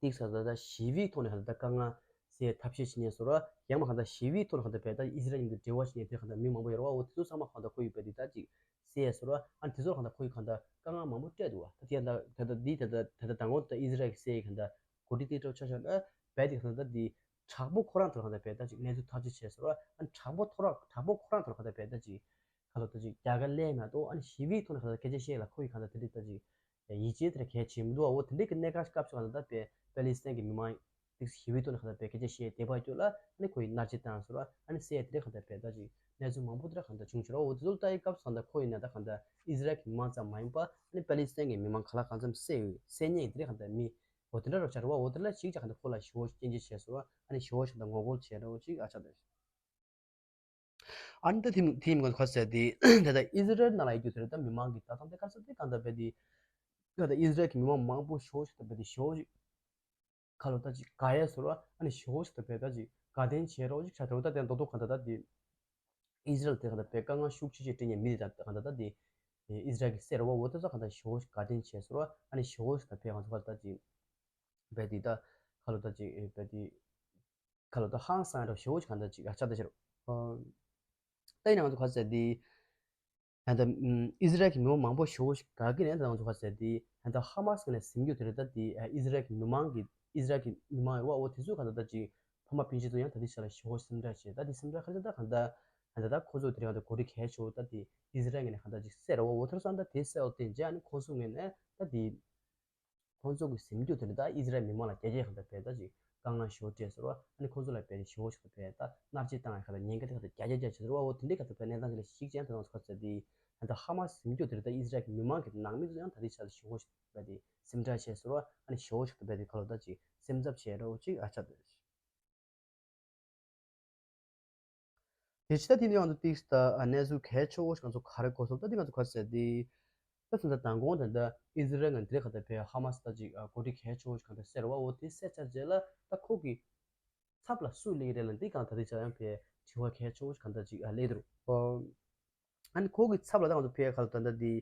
ཏིག་ས་ད་ལྟ་ཞི་བའི་ཐོག་ནས་ག་ད་ལྟ་དཀའ་ངལ་སེལ་ཐབས་ཤེས་བྱེད་ཉེན་བཟོ་ར་ཡང་མ་ག་ད་ཞི་བའི་ཐོག་ནས་ག་ད་བས་ད་ཨི་ཟི་རལ་གཉིས་ཀྱི་འབྲེལ་བ་བྱེད་ཉེན་དེ་ག་ད་མི་མང་པོ་ཡོད་ར་བ་འོ་དེ་ཚོ་ཚང་མ་ག་ད་ཁོ་ཡི་བས་དེ་ད་ཅིག་སེལ་བཟོ་ར་ཨ་དེ་ཚོ་ག་ད་ཁོ་ཡི་ག་ད་དཀའ་ངལ་མང་པོ་སྤྲད་འདུག་བ། ད་དེ་ད་ད་ད་འདི་ད་ད་ད་ད་མདང་དགོང་ད་ཨི་ཟི་རལ་གྱི་སེལ་ཡི་ག་ད་གོ་སྒྲིག་དེ་ཚོ་ཆ་བཞག་ན་བས་དེ་ག་ད་ད་འདི་དྲག་པོ་ཁོ་རང་ཐོག་ག་ད་བས་ད་ཅིག་གནས་ཚུལ་ཐག་གཅོད་བྱས་བཟོ་ར་ཨ་དྲག་པོ་ཐོག་ར་དྲག་པོ་ཁོ་རང་ཐོག་ག་ད་བས་ད་ཅིག་ག་ལོ་ད་ཅིག་རྒྱལ་ཁ་ལེན་མ་གཏོགས་ཨ་ནི་ཞི་བའི་ཐོག་ནས་ག་ད་སྐད་ཆ་བཤད་ལ་ཁོ་ཡི་ག་ད་དེ་འདྲ་ད་ཅིག་ཡིད་ཆེས་དེ་འདྲ་གལ་ཆེ་མི་འདུག་བ། འོ་དེ་འདྲའི་གི་གནད་འགག་སྐབས་སུ་ག་ད་ད་པེ་པེ་ལི་སི་ཐན་གྱི་མི་མང་ཏིག་ཞི་བའི་ཐོག་ནས་ག་ད་པེ་སྐད་ཆ་བཤད་དེ་བར་སྐྱོད་ལ་ཨ་ནི་ཁོ་ཡི་མནར་གཅོད་བཏང་སོང་ར་ཨ་ནི་སེ་ཡ་དེ་འདྲ་ག་ད་པེ་ད་ཅིག་གནས་ཚུལ་མང་པོ་དེ་འདྲ་ག་ད་བྱུང་ཤོར་བ། འོ་དེ་ཚོ་ལ་ལྟ་ཡི་སྐབས་སུ་ག་ད་ཁོ་ཡི་ན་ད་ག་ད་ཨི་ཟི་རལ་གྱི་མི་མང་ཙམ་མ་ཡིན་པ་ཨ་ནི་པེ་ལི་སི་ཐན་གྱི་མི་མང་ག་ལ་གང་འཚམ་བསད་ཡོད་བསད་ཉེན་དེ་འདྲ་ག་ད་མི་འོ་དེ་འདྲ་རོ་ཆགས་རེད་བ། འོ་དེ་ལ་ཞིག་ཅིག་ག་ད་ཁོ་ལ་ཞི་བོ་སྐྱོན་བརྗོད་བྱས་སོང་ར་ཨ་ནི་ཞི་བོ་ཞིག་ད་ངོ་རྒོལ་བྱས་ར་འོ་ཅིག་ཨ་ཆགས་ད། ཨ་ནི་ད་དེ་དེ་མི་ག་ད་ཟེར་དེ་ད་ལྟ་ཨི་ཟི་རལ་ནང་ལ་ཡོད་རྒྱུ་དེ་རེད། ད་མི་མང་གི་ལྟ་སྟངས་དེ་ག་ཟེར་དེ་གང་ལྟར་བས་དེ་ད་ལྟ་ཨི་ཟི་རལ་གྱི་མི་མང་མང་པོ་ཞེ་པོ་ཞིག་ད་བས་དེ་ཞེ་པོ་ཞིག་ག་ལོ་ད་ཅིག་དགའ་ཡས་བཟོ་ར་ཨ་ནི་ཞེ་པོ་ཞིག་ད་བས་ད་ཅིག་དགའ་སྟོན་བྱས་རོགས་ཅིག་བྱ་དེ་ད་ལྟ་མདོ་སྟོད་གང་ལྟར་ད་དེ་ཨི་ཟི་རལ་དེ་གང་ལྟར་བས་དཀའ་ངལ་ཤུགས་ཆེ་ཆེ་འཕྲད་ཉེན་མི་དེ་ད་གང་ལྟར་ད་དེ་ཨི་ཟི་རལ་གྱི་སེ་ར་བ་འོ་དེ་ཚོ་གང་ལྟར་ཞེ་པོ་ཞིག་དགའ་སྟོན་བྱས་བཟོ་ར་ཨ་ནི་ཞེ་པོ་ཞིག་ད་བས་ང་ཚོ་ག་ད་ཅིག་བས་དེ་ད་ག་ལོ་ད་ཅིག་བས་དེ། ག་ལ་ད་ཧང་སང་ར་ཞེ་པོ་ཞིག་ག་ད་ཅིག་ཨ་ཆགས་ད་ཕྱིར། ད་ཡིན་ན་ང་ཚོ་ག་ཟེར་དེ། ད་ཨི་ཟི་རལ་གྱི་མི་མང་མང་པོ་ཞེ་པོ་ཞིག་དགའ་གི་རེད། ད་ང་ཚོ་ག་ཟེར་དེ་ད་ཧ་མ་སི་གི་ནས་ཟིན་རྒྱུ་དེ་རེད། ད་དེ་ཨི་ཟི་རལ་གྱི་མི་མང་གི་ཨི་ཟི་རལ་གྱི་མི་མང་ཡོད་བ་འོ་དེ་ཚོ་ག་ད་ད་ཅིག་ཕ་མ་སྤུན་མཆེད་ཚོ་ཡང་ད་དེ་ཆ་ལ་ཞེ་པོ་སེམས་ཁྲལ་བྱེད། ད་དེ་སེམས་ཁྲལ་ག་རེ་ད་ག་ད་ ད་ལྟ་ཁོ་ཚོ་དེ་རིང་ད་གོ་སྒྲིག་གལ་ཆེ་བོ་ད་དེ་ཨི་ཟི་རལ་ངོས་ནས་གང་ལྟར་ཅིག་སེལ་རེད་བ། འོ་ཐར་སོང་ད་དེ་སེལ་བ་དེ་རྗེས་ཨ་ནི་ཁོ་ཚོ་ངོས་ནས་ད་དེ་ཁོང་ཚོ་གི་ཟིན་རྒྱུ་དེ་ནི་ད་ཨི་ཟི་རལ་མི་མང་ལ་རྒྱ་སྐྱེད་གང་ལྟར་བས་ད་ཅིག་དཀའ་ངལ་ཞེ་པོ་འཕྲད་ཟེར་བ། ཨ་ནི་ཁོང་ཚོ་ལ་བས་ཞེ་པོ་ཞིག་ད་བས་ད་མནར་གཅོད་བཏང་ཡ་གང་ལྟར་ཉེན་ཁ་དེ་གང་ལྟར་རྒྱ་སྐྱེད་རྒྱ་ཆེ་ཟེར་བ། འོ་དེ་འདྲའི་གང་ལྟར་བས་གནས་སྟངས་དེ་ལ་གཞིགས་ཅན་དེ་ནང་ཚོ་ཁ་ཚ་དེ་ད་ཧ་མ་སི་ཟིན་རྒྱུ་དེ་ནི་ད་ཨི་ཟི་རལ་གི་མི་མང་གི་ནང་མི་ཚོ་ཡང་ད་དེ་ཆ་ལ་ཞེ་པོ་ཞིག་བས་དེ་སེམས་ཁྲལ་བྱས་ཟེར་བ། ཨ་ནི་ཞེ་པོ་ཞིག་ད་བས་དེ་གང་ལྟར་ད་ཅིག་སེམས་འཚབ་བྱས་རོགས་ཅིག་ཨ་ཆ་དེ། དེ་ཕྱི་ད་དེ་ནི་ང་ཚོ་ཏིག་ད་གནས་ཚུལ་གལ་ཆེ་བོ་ཞིག་ང་ཚོ་ག་རེ་གོ་སོང་ད་དེ་ང་ཚོ་ག་ཟེར་དེ། ད་ད་ལྟ་མདང་དགོང་ད་ལྟ་ཨི་ཟི་རལ་ངང་དེ་ག་ད་བས་ཧ་མ་སི་ད་ཅིག་གོ་སྒྲིག་གལ་ཆེ་བོ་ཞིག་གང་ལྟར་སེལ་བ། འོ་དེ་སེལ་ཚར་རྗེས་ལ་ད་ཁོ་གི་ཚབ་ལ་སུ་སླེབས་རེད་ལ་འདི་གང་ད་དེ་ཆ་ཡང་བས་དྲི་བ་གལ་ཆེ་བོ་ཞིག་གང་ལྟར་ཅིག་སླེབས་འདུག་ཨ་ནི་ཁོ་གི་ཚབ་ལ་ད་ང་ཚོ་བས་ག་ལ་ད་ལྟ་དེ་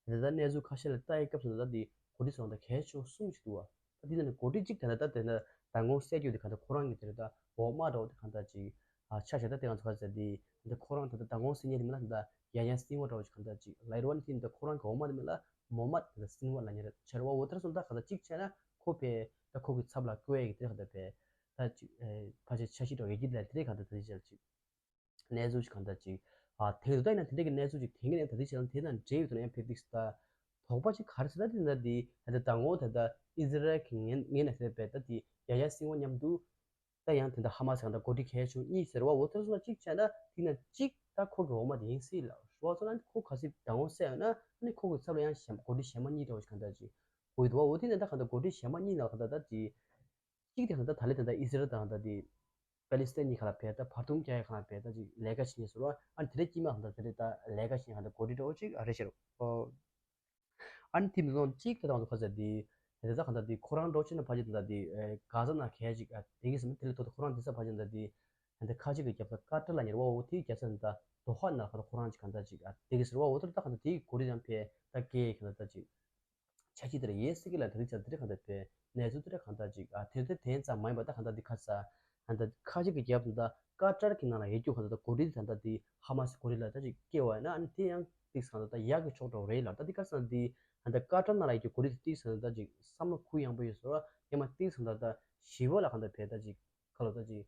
དེ་ད་གནས་ཚུལ་ཁ་ཤས་ལ་ལྟ་ཡི་སྐབས་སུ་ད་ལྟ་དེ་གོ་སྒྲིག་སོང་ད་གལ་ཆེ་བོ་གསུམ་ཞིག་འདུག་བ། ད་དེ་ནང་ནས་གོ་སྒྲིག་གཅིག་ད་ལྟ་ད་དེ་ད་མདང་དགོང་སེལ་རྒྱུ་དེ་གང་ལྟར་ཁོ་རང་གི་དེ་ད་འོག་མ་འདྲ་བོ་དེ་གང་ལྟར་ཅིག་ཨ་ཆ་བཞག་ད་དེ་ང་ཚོ་ག་ཚོད་དེ་འདི་ཁོ་རང་ད་ལྟ་མདང་དགོང་ཟེར་མཁན་དེ་མིན་ལ་ད་ཡ་ཡ་སིན་ཝ་འདྲ་བོ་ཞིག་གང་ལྟར་ཅིག་ལའི་རོ་ནི་དེ་འདི་ཁོ་རང་གི་འོག་མ་དེ་མིན་ལ་མོ་མད་དེ་ད་སིན་ཝ་ལ་ཉེ་རེད་ཆ་རེད་བ། འོ་དེར་སོང་ད་གང་ལྟར་གཅིག་བྱས་ན་ཁོ་ཕེ་ད་ཁོ་གི་ཚབ་ལ་བསྐོས་ཡ་གི་དེ་གང་ལྟར་ཕེ་ད་ཅིག་ཨེ་ཕལ་ཆེར་འཆར་གཞི་འདྲ་བོ་ཡོད་ཀྱི་ལ་དེ་རེད་གང་ལྟར་ད་དེ་ཆ་ལ་ཅིག་གནས་ཚུལ་ཞིག་གང་ལྟར་ཅིག་ཨ་དེ་གི་ད་ཡིན་ན་དེ་འདྲ་གི་གནས་ཚུལ་ཅིག་དེ་གི་ནས་ད་དེ་ཆ་ལ་དེ་དང་འབྲེལ་ཡོད་དུ་ན་ཡང་ཕེ་ཏིག་ད་དོགས་པ་ཅིག་ག་རེ་ཟེར་ན་དེ་ད་དེ་ད་ལྟ་མདང་དགོང་ད་ད་ཨི་ཟི་རལ་གི་ངན་ངན་ན་ཟེར་བས་ད་དེ་ཡ་ཡ་སིན་ཝ་མཉམ་དུ། ད་ཡང་དེ་འདྲ་ཧ་མ་སི་གང་ལྟར་གོ་སྒྲིག་གལ་ཆེ་གཉིས་ཟེར་བ། འོ་དེར་སོང་ན་གཅིག་བྱས་ན་དེ་ན་གཅིག་ད་ཁོ་གི་འོག་མ་དེ་ཡིན་སྲིད་ལ་ཞུ་བ་སོང་ན་ཁོ་ག་སྲིད་མདང་དགོང་སེལ་ཡོད་ན་ཨ་ནི་ཁོ་གི་ཚབ་ལ་ཡང་གཞན་གོ་སྒྲིག་གཞན་མ་གཉིས་འདྲ་བོ་ཞིག་གང་ལྟར་ཅིག་དགོས་འདུག་བ། འོ་དེ་ནས་ད་གང་ལྟར་གོ་སྒྲིག་གཞན་མ་གཉིས་ནང་གང་ལྟར་ད་ཅིག་གཅིག་དེ་གང་ལྟར་ད་ལྟ་དེ་འདྲ་ཨི་སི་རལ་དང་ད་དེ་པེ་ལི་སི་ཐན་གཉིས་ཁ་ལ་བས་ད་བར་འདུམ་རྒྱག་ཡ་ཁ་ལ་བས་ད་ཅིག་ལས་ཀ་བྱེད་ཉེ་ཟེར་བ། ཨ་ནི་དེ་འདྲ་དཀྱིལ་མ་གང་ལྟར་དེ་འདྲ་ད་ལས་ཀ་བྱེད་ཉེ་གང་ལྟར་གོ་སྒྲིག་འདྲ་བོ་ཅིག་ཨ་རེད་ཤེས་རོགས། ཨ་ནི་དེ་མི་ཚོགས་གཅིག་དེ་དང་དུ་ཁ་ཟེར་དེ། དེ་ཚོ་གང་ལྟར་དེ་ཁོ་རང་འགྲོ་ཆེ་ན་ཕ་ཆེ་དེ་འདྲ་དེ་ག་ས་ན་གལ་ཅིག་ཨ་དེ་གི་སེམས་དེ་ལ་ཐོག་ཏུ་ཁོ་རང་དེ་ས་ཕ་ཆེ་དེ་འདྲ་དེ། ཨ་འདི་ཁ་ཅིག་གི་རྒྱབ་ས་ཀ་ཏར་ལ་ཉེ་བ། འོ་དེའི་རྒྱབ་ས་ནི་ད་དོ་ཧ་ན་ཁ་ཁོ་རང་ཅིག་གང་ལྟར་ཅིག་ཨ་དེ་གི་ཟེར་བ། འོ་དེ་ད་གང་ལྟར་དེ་གི་གོ་རི་ཡང་ཕེ་ད་ཀེ་གང་ལྟར་ཅིག་ཆ་ཅིག་དེ་ར་ཡེ་སི་ཀི་ལ་དེ་རིགས་ཅག་དེ་རིགས་གང་ལྟར་ཕེ་གནས་ཚུལ་དེ་རིགས་གང་ལྟར་ཅིག་ཨ་དེ་དེ་དེ་ཙམ་མ་ཡིན་པ་ད་གང་ལྟར་དེ་ཁ་ས། ཨ་ད་ཁ་ཅིག་གི་རྒྱབ་ད་ཀ་ཏར་གི་ནང་ལ་ཡོད་རྒྱུ་གང་ལྟར་གོ་རི་ད་ད་དེ་ཧ་མ་སི་གོ་རི་ལ་ད་ཅིག་སྐྱེ་བ་ཡིན་ན་ཨ་ནི་དེ་ཡང་ཏིག་ས་གང་ལྟར་ད་ཡག་གི་ཕྱོགས་འདྲ་བོ་རེད་ལ། ད་དེ་ཁ་སང་དེ་ཨ་ད་ཀ་ཏར་ནང་ལ་ཡོད་རྒྱུ་གོ་རི་དེ་ཏིག་ས་ད་ཅིག་བསམ་བློ་ཁུ་ཡངས་པོ་ཡོད་སོ་ཡང་མ་ཏིག་ས་ད་ད་ཞི་བ་ལ་གང་ལྟར་ཕེ་ད་ཅིག་ཁ་ལོ་ད་ཅིག་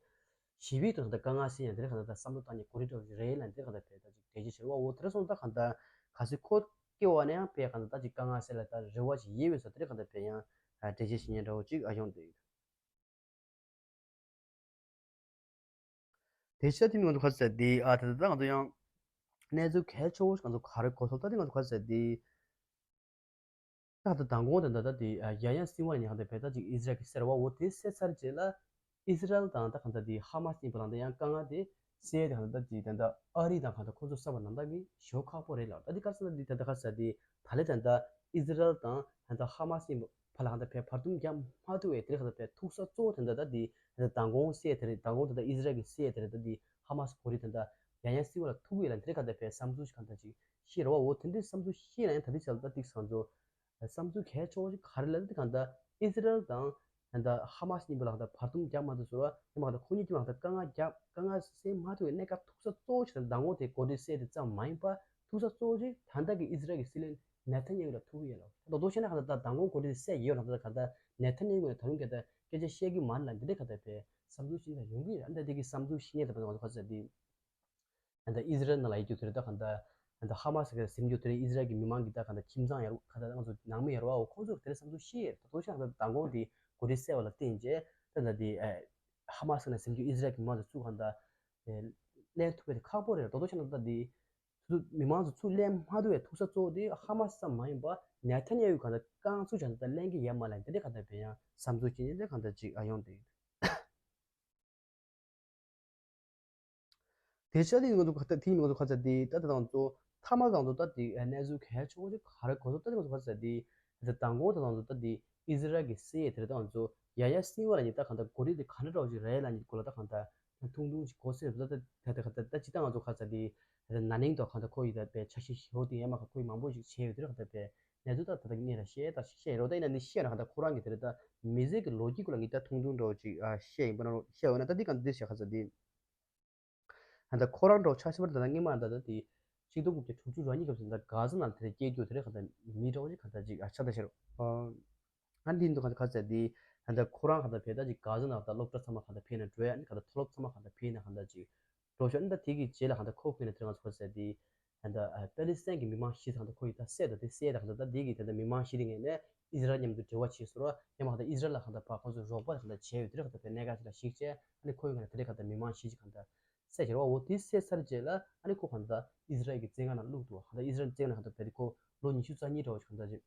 ཞི་བའི་དོན་ད་དཀའ་ངལ་སེལ་ཡང་དེ་རིགས་གང་ལྟར་ད་བསམ་བློ་བཏང་ནས་གོ་རི་འདྲ་བོ་ཞིག་རེད་ལ་དེ་རིགས་གང་ལྟར་ཕེ་ད་ཅིག་འགྲེལ་བརྗོད་བྱེད་རོགས། འོ་དེ་རིགས་སོང་ད་གང་ལྟར་ག་ཚོད་ཁོ་སྐྱེ་བ་ནས་ཡང་ཕེ་གང་ལྟར་ད་ཅིག་དཀའ་ངལ་སེལ་ལ་ད་རེ་བ་ཞིག་ཡོད་པའི་སོ་དེ་རིགས་གང་ལྟར་ཕེ་ཡང་འགྲེལ་བརྗོད་བྱེད་ཉན་འདྲ་བོ་ཅིག་ཨ་ཡོང་དེ། དེ་ཕྱིར་དེ་ནི་ང་ཚོ་ག་ཚོད་ཟེར་དེ་ཨ་དེ་ད་ང་ཚོ་ཡང་གནས་ཚུལ་གལ་ཆེ་བོ་ཞིག་ང་ཚོ་ག་རེ་གོ་ཐུབ་ད་དེ་ང་ཚོ་ག་ཚོད་ཟེར་དེ། ད་ལྟ་མདང་དགོང་དེ་འདྲ་ད་དེ་ཡ་ཡ་སྲིད་དབང་ནས་གང་ལྟར་བས་ད་ཅིག་ཨི་སི་རལ་གྱིས་སེལ་བ། འོ་དེ་སེལ་ཚར་རྗེས་ལ་ཨི་སི་རལ་དང་ད་གང་ལྟར་དེ་ཧ་མ་སི་གཉིས་བར་ལ་ད་ཡང་དཀའ་ངལ་དེ་སེལ་ཡ་དེ་གང་ལྟར་ད་ཅིག་ད་ལྟ་ཨ་རི་དང་གང་ལྟར་ཁོ་ཚོ་གསར་པ་ནང་ལྟར་གྱི་ཞེ་པོ་ཁག་པོ་རེད་ལ། ད་དེ་ག་ས་ད་དེ་ད་ལྟ་ག་ས་དེ་ད་ལེ་ད་ལྟ་ཨི་སི་རལ་དང་ད་ལྟ་ཧ་མ་སི་གཉིས་བར་ལ་གང་ལྟར་བས་བར་འདུམ་རྒྱག་མ་ཐུབ་པའི་དེ་གང་ལྟར་བས་ཐུག་ས་གཙོ་བོ་དེ་འདྲ་ད་དེ་ད་ལྟ་མདང་དགོང་སེལ་དེ་རེད། མདང་དགོང་ད་ལྟ་ཨི་སི་རལ་གྱིས་སེལ་དེ་རེད། ད་དེ་ཧ་མ་སི་གོ་རི་ད་ལྟ་ཡ་ཡ་སྲིད་དབང་ལ་ཐུག་ཡོད་ལ་དེ་གང་ལྟར་བས་བསམ་ཚུལ་ཞིག་གང་ལྟར་ཅིག་ཤེས་རེད་བ། འོ་དེ་འདྲའི་བསམ་ཚུལ་ཤེས་ན་ཡང་ད་ལྟའི་ཆར་ལ་ད་ཏིག་ཙམ་ཚོ་བསམ་ཚུལ་གལ་ཆེ་བོ་ཞིག་ག་རེ་ལབ་ན་ད་གང་ལྟར་ཨི་སི་རལ་དང་ད་ལྟ་ཧ་མ་སི་གཉིས་པོ་ལ་གང་ལྟར་བར་འདུམ་རྒྱག་མ་ཐུབ་ཟེར་བ་ཡང་མ་གང་ལྟར་ཁོ་གཉིས་ཀྱི་མ་གང་ལྟར་དཀའ་ངལ་རྒྱག་དཀའ་ངལ་སེལ་མ་ཐུབ་པའི་གནད་འགག་ཐུག་ས་གཙོ་བོ་ཞིག་ད་མདང་དགོང་དེ་གོ་སྒྲིག་སེལ་དེ་ཙམ་མ་ཡིན་པ་ཐུག་ས་གཙོ་བོ་ཞིག་ད་ལྟ་གི་ཨི་སི་རལ་གྱི་སྲིད་བློན་ནེ་ཐན་ཡ་ཧུ་ལ་ཐུག་གི་ཡོད་ལ། ད་དོ་བཤད་ན་གང་ལྟར་ད་མདང་དགོང་གོ་སྒྲིག་སེལ་ཡོད་ལ་ད་གང་ལྟར་ནེ་ཐན་ཡ་ཧུ་ད་རུང་ག་ད་སྐད་ཆ་བཤད་གི་མ་རེད་ལ་འདི་འདྲའི་གང་ལྟར་བས་བསམ་ཚུལ་ཤིག་ད་ཡོང་གི་རེད། ད་འདི་གི་བསམ་ཚུལ་ཤིག་ཉེ་ད་པ་ང་ཚོ་ག་ཚོད་འདི། ད་ལྟ་ཨི་སི་རལ་ནང་ལ་ཡོད་རྒྱུ་དེ་རེད། ད་གང་ལྟར་ད་ལྟ་ཧ་མ་སི་གི་ཟིན་རྒྱུ་དེ་རེད། ཨི་སི་རལ་གྱི་མི་མང་གི་ད་གང་ལྟར་ཁྱིམ་ཚང་ཡ་རུ་ག་ད་ང་ཚོ་ནང་མི་ཡ་རུ་བ་འོ་ཁོང་ཚོ་དེ་རེད་བསམ་ཚུལ་ཤེས་ཡོད། ད་དོ་ཤ་ད་མདང་དགོང་དེ་གོ་སྒྲིག་སེལ་བ་ལ་བརྟེན་རྗེས་ད་ལྟ་དེ་ཧ་མ་སི་ནས་ཟིན་རྒྱུ་ཨི་སི་རལ་གྱི་མི་མང་དེ་ཚུར་གང་ལྟར་ལེན་ཐུབ་པ་དེ་ཁག་པོ་རེད། ད་དོ་ཤ་ད་ལྟ་དེ་ཚུར་མི་མང་ཚོ་ཚུར་ལེན་མ་ཐུབ་པའི་ཐུག་ས་གཙོ་བོ་དེ་ཧ་མ་སི་ཙམ་མ་ཡིན་པ་ནེ་ཐན་ཡ་ཧུ་གང་ལྟར་རྐང་ཚུགས་བྱས་ད་ལྟ་ལེན་གྱི་ཡ་མ་ལེན་དེ་འདྲ་གང་ལྟར་བས་ཡང་བསམ་ཚུལ་ཅི་ཡིན་དེ་གང་ལྟར་ཅིག་ཨ་ཡོང་དེ། དེ་ཆ་དེ་ང་ཚོ་ག་ད་དེ་ང་ཚོ་ག་ཚ་དེ་ད་ད་ང་ཚོ་ཐ་མ་ང་ཚོ་ད་དེ་གནས་ཚུལ་གལ་ཆེ་བོ་ཅིག་ག་རེ་གོ་ཚོ་ད་ང་ཚོ་ག་ཚ་དེ་ད་དང་གོ་ད་ང་ཚོ་ད་དེ་ཨི་སི་རལ་གྱི་སྲིད་དེ་ད་ང་ཚོ་ཡ་ཡ་སིན་ཝ་ལ་ཉི་ད་གང་ད་གོ་རི་དེ་ག་འདྲ་འདྲ་བོ་ཅིག་རེད་ལ་ཉི་གོ་ལ་ད་གང་ད་ཐུང་ཐུང་ཅིག་གོ་སྲིད་ད་ད་ད་ད་ད་ཅི་ད་ང་ཚོ་ག་ཚ་དེ་ད་ན་ནིང་ད་གང་ད་ཁོ་ཡི་ད་པའི་ཆ་ཤས་ཤིག་ཧོ་དེ་ཡ་མ་ག་ཁོ་ཡི་མང་པོ་ཅིག་བྱས་ཡོད་དེ་གང་ད་པའི། གནས་ཚུལ་ད་ད་ལྟ་གི་གནས་ལ་བཤད་ད་བཤད་རོགས་ད་ཡིན་ན་འདི་བཤད་ན་གང་ལྟར་ཁོ་རང་གི་དེ་རེད་ད་མི་ཚེ་གི་ལོ་རྒྱུས་ཀུན་ལ་ངས་ད་ཐུང་ཐུང་འདྲ་བོ་ཅིག་ཨ་བཤད་ཡིན་པ་ན་རོགས་བཤད་འོ་ན་ད་འདི་གང་འདི་བཤད་ཁ་ཚ་འདི་ད་ལྟ་ཁོ་རང་འདྲ་བོ་ཆ་ཤས་པར་ད་ལྟ་སྔོན་མ་ད་ལྟ་དེ་ཆིག་སྟོང་དགུ་བརྒྱ་དྲུག་ཅུ་རེ་གཉིས་སྐབས་སུ་ད་གྷ་ཟ་ནང་ལ་དེ་རེད་སྐྱེས་རྒྱུ་དེ་རེད་གང་ལྟར་མི་འདྲ་བོ་ཅིག་གང་ལྟར་ཅིག་ཨ་ཆ་ད་བཤད་རོགས་ཨ་འདི་འདུག་གང་ལྟར་ཁ་ཚ་འདི་ད་ལྟ་ཁོ་རང་གང་ལྟར་བས་ད་ཅིག་གྷ་ཟ་ནང་ད་སློབ་གྲྭ་ཚང་མ་གང་ལྟར་ཕེབས་ན་འགྲོ་ཡ་ནི་གང་ལྟར་མཐོ་སློབ་ཚང་མ་གང་ལྟར་ཕེབས་ན་གང་ལྟར་ཅིག་འགྲོ་ཤོག་ཨ་ནི་ད་དེ་གི་རྗེས་ལ་གང་ལྟར་ཁོ་ཁོ་ནས་དེ་རིང་ང་ཚོ་ཁོ་ཟེར་དེ། ད་ལྟ་ཨ་པེ་ལི་སི་ཐན་གྱི་མི་མང་ཤི་ཚང་ད་ཁོ་ཡི་ད་བསད་ད་དེ་བསད་ད་གང་ལྟར་ད་དེ་གི་ད་ལྟ་མི་མང་ཤི་རིང་ངས་ནས་ཨི་ཟི་རལ་མཉམ་དུ་འབྲེལ་བ་བྱས་སོང་ར་ཡང་མ་གང་ལྟར་ཨི་ཟི་རལ་ལ་གང་ལྟར་ཕར་ཁོ་ཚོས་རོགས་པ་གང་ལྟར་བྱས་ཡོད་དེ་ར་གང་ལྟར་བས་གནད་འགག་ཅིག་ལ་ཞིག་བྱས་ཨ་ནི་ཁོ་ཡི་གང་ལྟར་དེ་རིང་གང་ལྟར་མི་མང་ཤི་ཅིག་གང་ལྟར་བསད་བྱས་ར་བ་འོ་དེ་བསད་ཚར་རྗེས་ལ་ཨ་ནི་ཁོ་གང་ལྟར་ཨི་ཟི་རལ་གྱི་བཙོན་ཁང་ནང་བླུགས་འདུག་བ་གང་ལྟར་ཨི་ཟི་རལ་བཙོན་ཁང་ནང་གང་ལྟར་བས་དེ་ཁོ་ལོ་ཉི་ཤུ་རྩ་གཉིས་འདྲ་བོ་ཅིག་གང་ལྟར་ཅིག་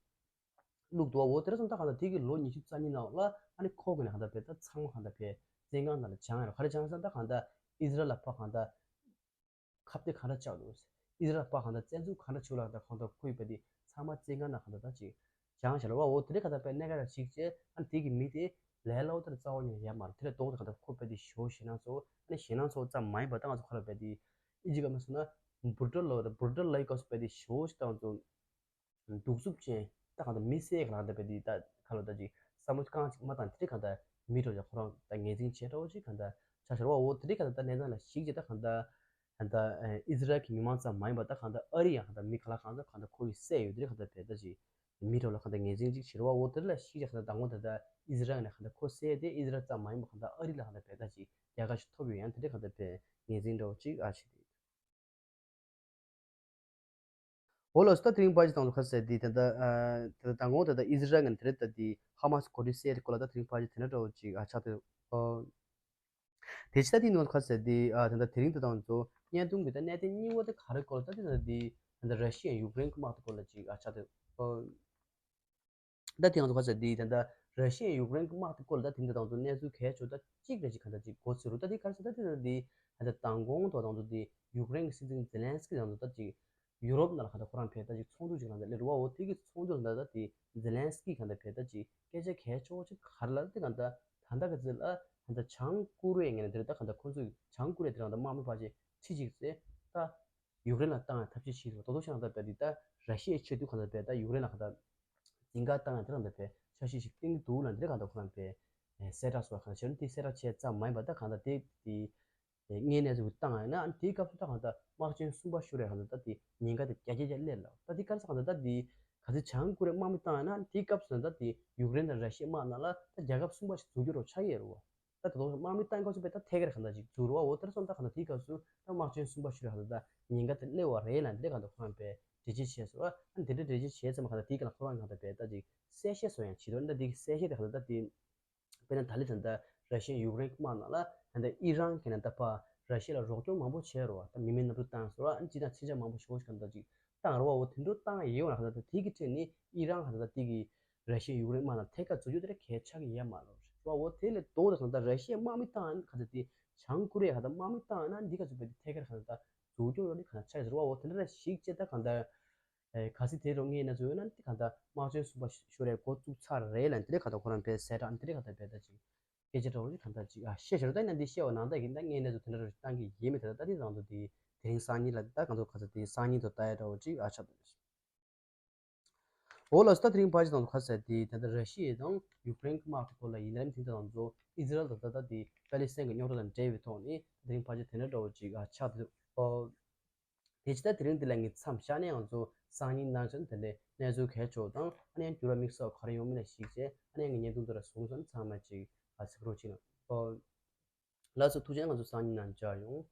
བླུགས་འདུག་བ་འོ་དེ་ར་སོང་ད་གང་ལྟར་དེ་གི་ལོ་ཉི་ཤུ་རྩ་གཉིས་ནང་ལ་ཨ་ནི་ཁོ་གི་ནས་གང་ལྟར་བས་ད་ཚང་མ་གང་ལྟར་བས་བཙོན་ཁང་ནང་ལ་སྦྱངས་ཡོད་ར་ག་རེ་སྦྱངས་ཟེར་ན་ད་གང་ལྟར་ཨི་ཟི་རལ་ལ་ཕར་གང་ལྟར། ཁ་གཏད་ག་འདྲ་བཅག་འདུག་ཨི་ཟི་རལ་པ་གང་ལྟར་བཙན་འཛུལ་ག་འདྲ་བྱུང་ལ་གང་ལྟར་ཁོ་ཡི་བས་དེ་ཚང་མ་བཙོན་ཁང་ནང་གང་ལྟར་ད་ཅིག་སྦྱངས་བཞག་ར་བ་འོ་དེ་རིང་གང་ལྟར་བས་གནད་འགག་ཅིག་བྱས་ཨ་ནི་དེ་གི་མི་དེ་ལས་སླ་བོ་དེར་རྩ་བ་ཉིད་ཡོད་མ་རེད། དེ་ལས་ལྡོག་སྟེ་གང་ལྟར་ཁོ་བས་དེ་ཞེ་པོ་ཞེད་སྣང་ཚ་བོ་ཨ་ནི་ཞེད་སྣང་ཚ་བོ་ཙམ་མ་ཡིན་པ་ད་ང་ཚོ་ཁ་ལ་བས་དེ་ཨི་ཇི་ག་མ་སོང་ན་བྷུ་ཏོ་ལོ་བྷུ་ཏོ་ལོ་ཡི་སྐབས་སུ་བས་དེ་ཞེ་པོ་ཞེ་ད་ང་ཚོ། གདུག་རྩུབ་ཅན་ད་གང་ལྟར་མི་བསད་གང་ལྟར་བས་དེ་ད་ཁ་ལོ་ད་ཅིག་བསམ་བློ་རྐང་ཅིག་མ་བཏང་དེ་རིང་གང་ལྟར་མི་འགྲོ་ཅག་ཁོ་རང་ད་ངོས་འཛིན་བྱས་འགྲོ་ཅིག་གང་ལྟར་ཆ་ཤར་བ་འོ་དེ་རིང་གང་ལྟར་ད་གནས་སྟངས་ལ་གཞིགས་བྱས་ད་གང་ལྟར་གང་ལྟར་ཨི་ཟི་རལ་གྱི་མི་མང་ཙམ་མ་ཡིན་པ་ད་གང་ལྟར་ཨ་རི་ཡང་གང་ལྟར་མི་ག་ལ་གང་ལྟར་གང་ལྟར་ཁོ་ཡི་བསད་ཡོད་དེ་རིང་གང་ལྟར་བས་ད་ཅིག་མི་འགྲོ་ལ་གང་ལྟར་ངོས་འཛིན་ཅིག་བྱེད་ར་བ་འོ་དེ་ལ་གཞིགས་བྱས་གང་ལྟར་ད་ངོ་ད་ད་ཨི་ཟི་རལ་ནས་གང་ལྟར་ཁོ་བསད་དེ་ཨི་ཟི་རལ་ཙམ་མ་ཡིན་པ་གང་ལྟར་ཨ་རི་ལ་གང་ལྟར་བས་ད་ཅིག་རྒྱལ་ཁ་ཞིག་ཐོབ་ཡོད་ཡང་དེ་རིང་གང་ལྟར་བས་ངོས་འཛིན་འགྲོ་ཅིག་ཨ་ཞིག་རེད། འོ་ལགས་སོ། ད་དེ་རིང་ཕལ་ཆེར་ད་ང་ཚོ་ཁ་གསལ་འདི་ད་ལྟ་ཨ་ད་ལྟ་མདང་དགོང་ད་ལྟ་ཨི་ཟི་རལ་ངན་དེ་རེད་ད་འདི་ཧ་མ་སི་གོ་སྒྲིག་སེལ་སྐོར་ལ་ད་དེ་རིང་ཕལ་ཆེར་དེ་འདྲ་འདྲ་བོ་ཅིག་ཨ་ཆགས་འདུག་ཨོ། དེ་ཕྱི་ད་དེ་ནང་ཁ་གསལ་འདི་ཨ་ད་ལྟ་དེ་རིང་ད་ལྟ་ང་ཚོ་བརྙན་ཐུང་གི་ད་གནད་དོན་གཉིས་པ་ད་ག་རེ་སྐོར་ད་དེ་ད་འདི་ད་ལྟ་ར་ཤི་ཡ་ཡུཀ་རེན་གྱི་དམག་དེ་སྐོར་ལ་ཅིག་ཨ་ཆགས་འདུག་ཨོ། ད་དེ་ང་ཚོ་ཁ་གསལ་འདི་ད་ལྟ་ར་ཤི་ཡ་ཡུཀ་རེན་གྱི་དམག་དེ་སྐོར་ལ་ད་དེ་འདི་ད་ང་ཚོ་གནས་ཚུལ་གལ་ཆེ་ཤོས་ད་གཅིག་རེ་ཅིག་ག་ད་ཅིག་གོ་ཚོད་རུ་ད་དེ་ག་རེ་ཟེར་ད་དེ་ད་འདི་ད་ལྟ་མདང་དགོང་ཐོག་ད་ང་ཚོ་འདི་ཡུཀ་རེན་གྱི་སྲིད་འཛིན་ཛེ་ལན་སི་ཀི་ད་ང་ཚོ་ད་ཅིག་ཡུ་རོབ་ནང་ལ་གང་ལྟར་ཁོ་རང་ཕེབས་ད་ཅིག་ཚོགས་འདུ་ཅིག་གང་ལྟར་སླེབས་རེད་བ། འོ་དེ་གི་ཚོགས་འདུ་ལ་ད་ད་དེ་ཛེ་ལན་སི་ཀི་གང་ལྟར་ཕེབས་ད་ཅིག་སྐད་ཆ་གལ་ཆེ་བོ་ཅིག་ག་རེ་ལབ་དེ་གང་ལྟར་ད་ལྟ་གི་ཚེ་ལ་གང་ལྟར་བྱང་ཀོ་རི་ཡ་ངོས་ནས་དེ་རེད་ད་གང་ལྟར་ཁོ་ཚོས་བྱང་ཀོ་རི་ཡ་དེ་རང་ད་དམག་མི་ཕལ་ཆེར་ཁྲི་གཅིག་ཙམ་ད་ཡུཀ་རེན་ལ་བཏང་ཡ་ཐབས་ཤེས་བྱེད་ཀྱི་འདུག་ད་དུང་ཤ་གང་ལྟར་བས་དེ་ད་ར་ཤི་ཡའི་ཆེད་དུ་གང་ལྟར་བས་ད་ཡུཀ་རེན་ལ་གང་ལྟར་འཛིང་ག་བཏང་ཡ་དེ་རང་ལྟར་བས་འཆར་གཞི་ཞིག་བཏིང་གི་འདུག་ལ་འདི་རེད་གང་ལྟར་ཁོ་རང་བས་གསལ་བསྒྲགས་སོགས་གང་ལྟར་བྱས་ན་དེ་གསལ་བསྒྲགས་བྱས་ཙམ་མ་ཡིན་པ་ད་གང་ལྟར་དེ་དེ། དངོས་གནས་ཚུལ་བཏང་ཡིན་ན་དེའི་སྐབས་སུ་ད་གང་ལྟར་དམག་ཆེན་གསུམ་པ་ཤོར་ཡ་གང་ལྟར་ད་དེ་ཉེན་ཁ་དེ་བརྒྱ་ཆ་བརྒྱ་སླེབས་ལ་ད་དེ་ག་རེ་ཟེར་གང་ལྟར་ད་དེ་ག་ཚོད་བྱང་ཀོ་རི་ཡ་དམག་མི་བཏང་ཡིན་ན་དེའི་སྐབས་སུ་ད་དེ་ཡུཀ་རེན་དང་ར་ཤི་ཡའི་དམག་ནང་ལ་ད་རྒྱལ་ཁབ་གསུམ་པ་ཞིག་འཛུགས་རྒྱུ་རོགས་ཆགས་ཡས་རེད་བ། ད་དེ་ཚོ་དམག་མི་བཏང་སྐབས་སུ་བས་ད་ཐད་ཀར་གང་ལྟར་ཅིག་འཛུགས་རེད་བ། འོ་དེར་སོང་ད་གང་ལྟར་དེའི་སྐབས་སུ་ད་དམག་ཆེན་གསུམ་པ་ཤོར་ཡ་གང་ལྟར་ད་ཉེན་ཁ་དེ་སླེབས་པ་རེད་ལ་འདི་གང་ལྟར་ཁོ་རང་བས་འགྲེལ་བརྗོད་བྱས་སོང་བ། ཨ་འདི་འདྲ་འགྲེལ་བརྗོད་བྱས་ཙམ་གང་ལྟར་དེའི་སྐབས་ལ་ཁོ་རང་གང་ལྟར་བས་ད་ཅིག་གསལ་བཤད་བཟོ་ཡང་བྱེད་དོ་ད་དེ་གསལ་བཤད་དེ་གང་ལྟར་ད་དེ། དཔེར་ན་ད་ལི་ད་ལྟ་ར་ཤི་ཡ་ཡུཀ་རེན་དམག་ནང་ལ་ད་ལྟ་ཨི་རན་གྱི་ནང་ད་ཕར་ར་ཤི་ཡ་ལ་རོགས་སྐྱོར་མང་པོ་བྱས་རོ། ད་མི་མེད་གནམ་གྲུ་བཏང་སོང་ར་ཨ་ཅི་དང་ཚིག་ཆ་མང་པོ་ཞེ་པོ་ཞིག་ག་འདྲ་ཅིག་བཏང་རོ་བ། འོ་དེ་འདྲ་བཏང་ཡོད་ན་ག་ད་ད་དེ་གི་ཁྲོད་ནས་ཨི་རན་ག་ད་ད་དེ་གི་ར་ཤི་ཡ་ཡུཀ་རེན་དམག་ནང་ཐད་ཀར་འཛུལ་རྒྱུ་དེ་ར་གལ་ཆགས་ཀྱི་ཡོད་མ་རེད་བ། འོ་དེ་ལས་ལྡོག་ད་ག་ད་ར་ཤི་ཡ་དམག་མི་བཏང་ཡིན་ག་ད་དེ་བྱང་ཀོ་རི་ཡ་ག་ད་དམག་མི་བཏང་ཡིན་ན་འདི་ག་ཚོད་བས་དེ་ཐད་ཀར་ག་ད་ད་འཛུལ་རྒྱུ་རོ་ནི་ག་ད་ཆགས་ཡོད་རོ་བ། འོ་དེ་འདྲ་ར་ཞིག་བྱས་ད་ག་ད། ཨེ་གལ་སྲིད་དེ་རུ་ངེས་ན་ཚོ་ཡོད་ན་དེ་ག་ད་དམག་ཆེན་གསུམ་པ་ཤོར་ཡ་འགོ་བཙུགས་ཚར་རེད་ལ་འདི་རེད་ག་ད་ཁོ་རང་བས་གསལ་བསྒྲགས་འདི་རེད་ག་ད་བས་ད་ཅིག་སྐད་ཆ་འདྲ་བོ་ཅིག་ག་ད་ཅིག་ཨ་བཤད་ཤོར་ད་ཡིན་ན་འདི་བཤད་བ་ནང་ད་གི་ད་ངེས་ན་ཚོ་དེ་འདྲ་རུ་བཏང་གི་ཡིན་མེད་ད་ད་འདི་རང་ཚོ་དེ་དེ་རིང་སང་ཉིན་ལ་ད་ག་ཚོ་ག་ཚོ་དེ་སང་ཉིན་དུ་ལྟ་ཡ་འདྲ་བོ་ཅིག་ཨ་ཆགས་འདུག་འོ་ལགས་སོ། ད་དེ་རིང་ཕལ་ཆེར་ང་ཚོ་ག་ཟེར་དེ་ད་ལྟ་ར་ཤི་ཡ་དང་ཡུཀ་རེན་གྱི་དམག་གི་སྐོར་ལ་ཡིན་ནའི་དེ་ད་ང་ཚོ་ཨི་ཟི་རལ་དང་ད་ལྟ་དེ་པ་ལི་སི་ཐན་གྱི་རྙོག་དྲ་དང་འབྲེལ་བའི་ཐོག་ནས་དེ་རིང་ཕལ་ཆེར་དེ་འདྲ་འདྲ་བོ་ཅིག་ཨ་ཆགས་འདུག་ཨོ། དེ་ཕྱི་ད་དེ་རིང་འདི་ལ་ངས་མཚམས་བཞག་ནས་ང་ཚོ་སང་ཉིན་གནངས་ཚེ་དེ་འདྲའི་གནས་ཚུལ་གལ་ཆེ་བ་དང་ཨ་ནི་ཡང་འགྱུར་བ་དམིགས་བསལ་ག་རེ་ཡོང་མིན་ལ་གཞིགས་བྱས་ཨ་ནི་ཡང་ངས་བརྙན་ཐུང་འདི་ལ་བཟུང་སོང་ཚང་མ་ཅིག་ཨ་གཟིགས་རོགས་གྱིས་གནང་། ཨོ། ལགས་སོ། ཐུགས་རྗེ་ཆེ། ང་ཚོ་སང་ཉིན་ནང་མཇལ་ཡོང་།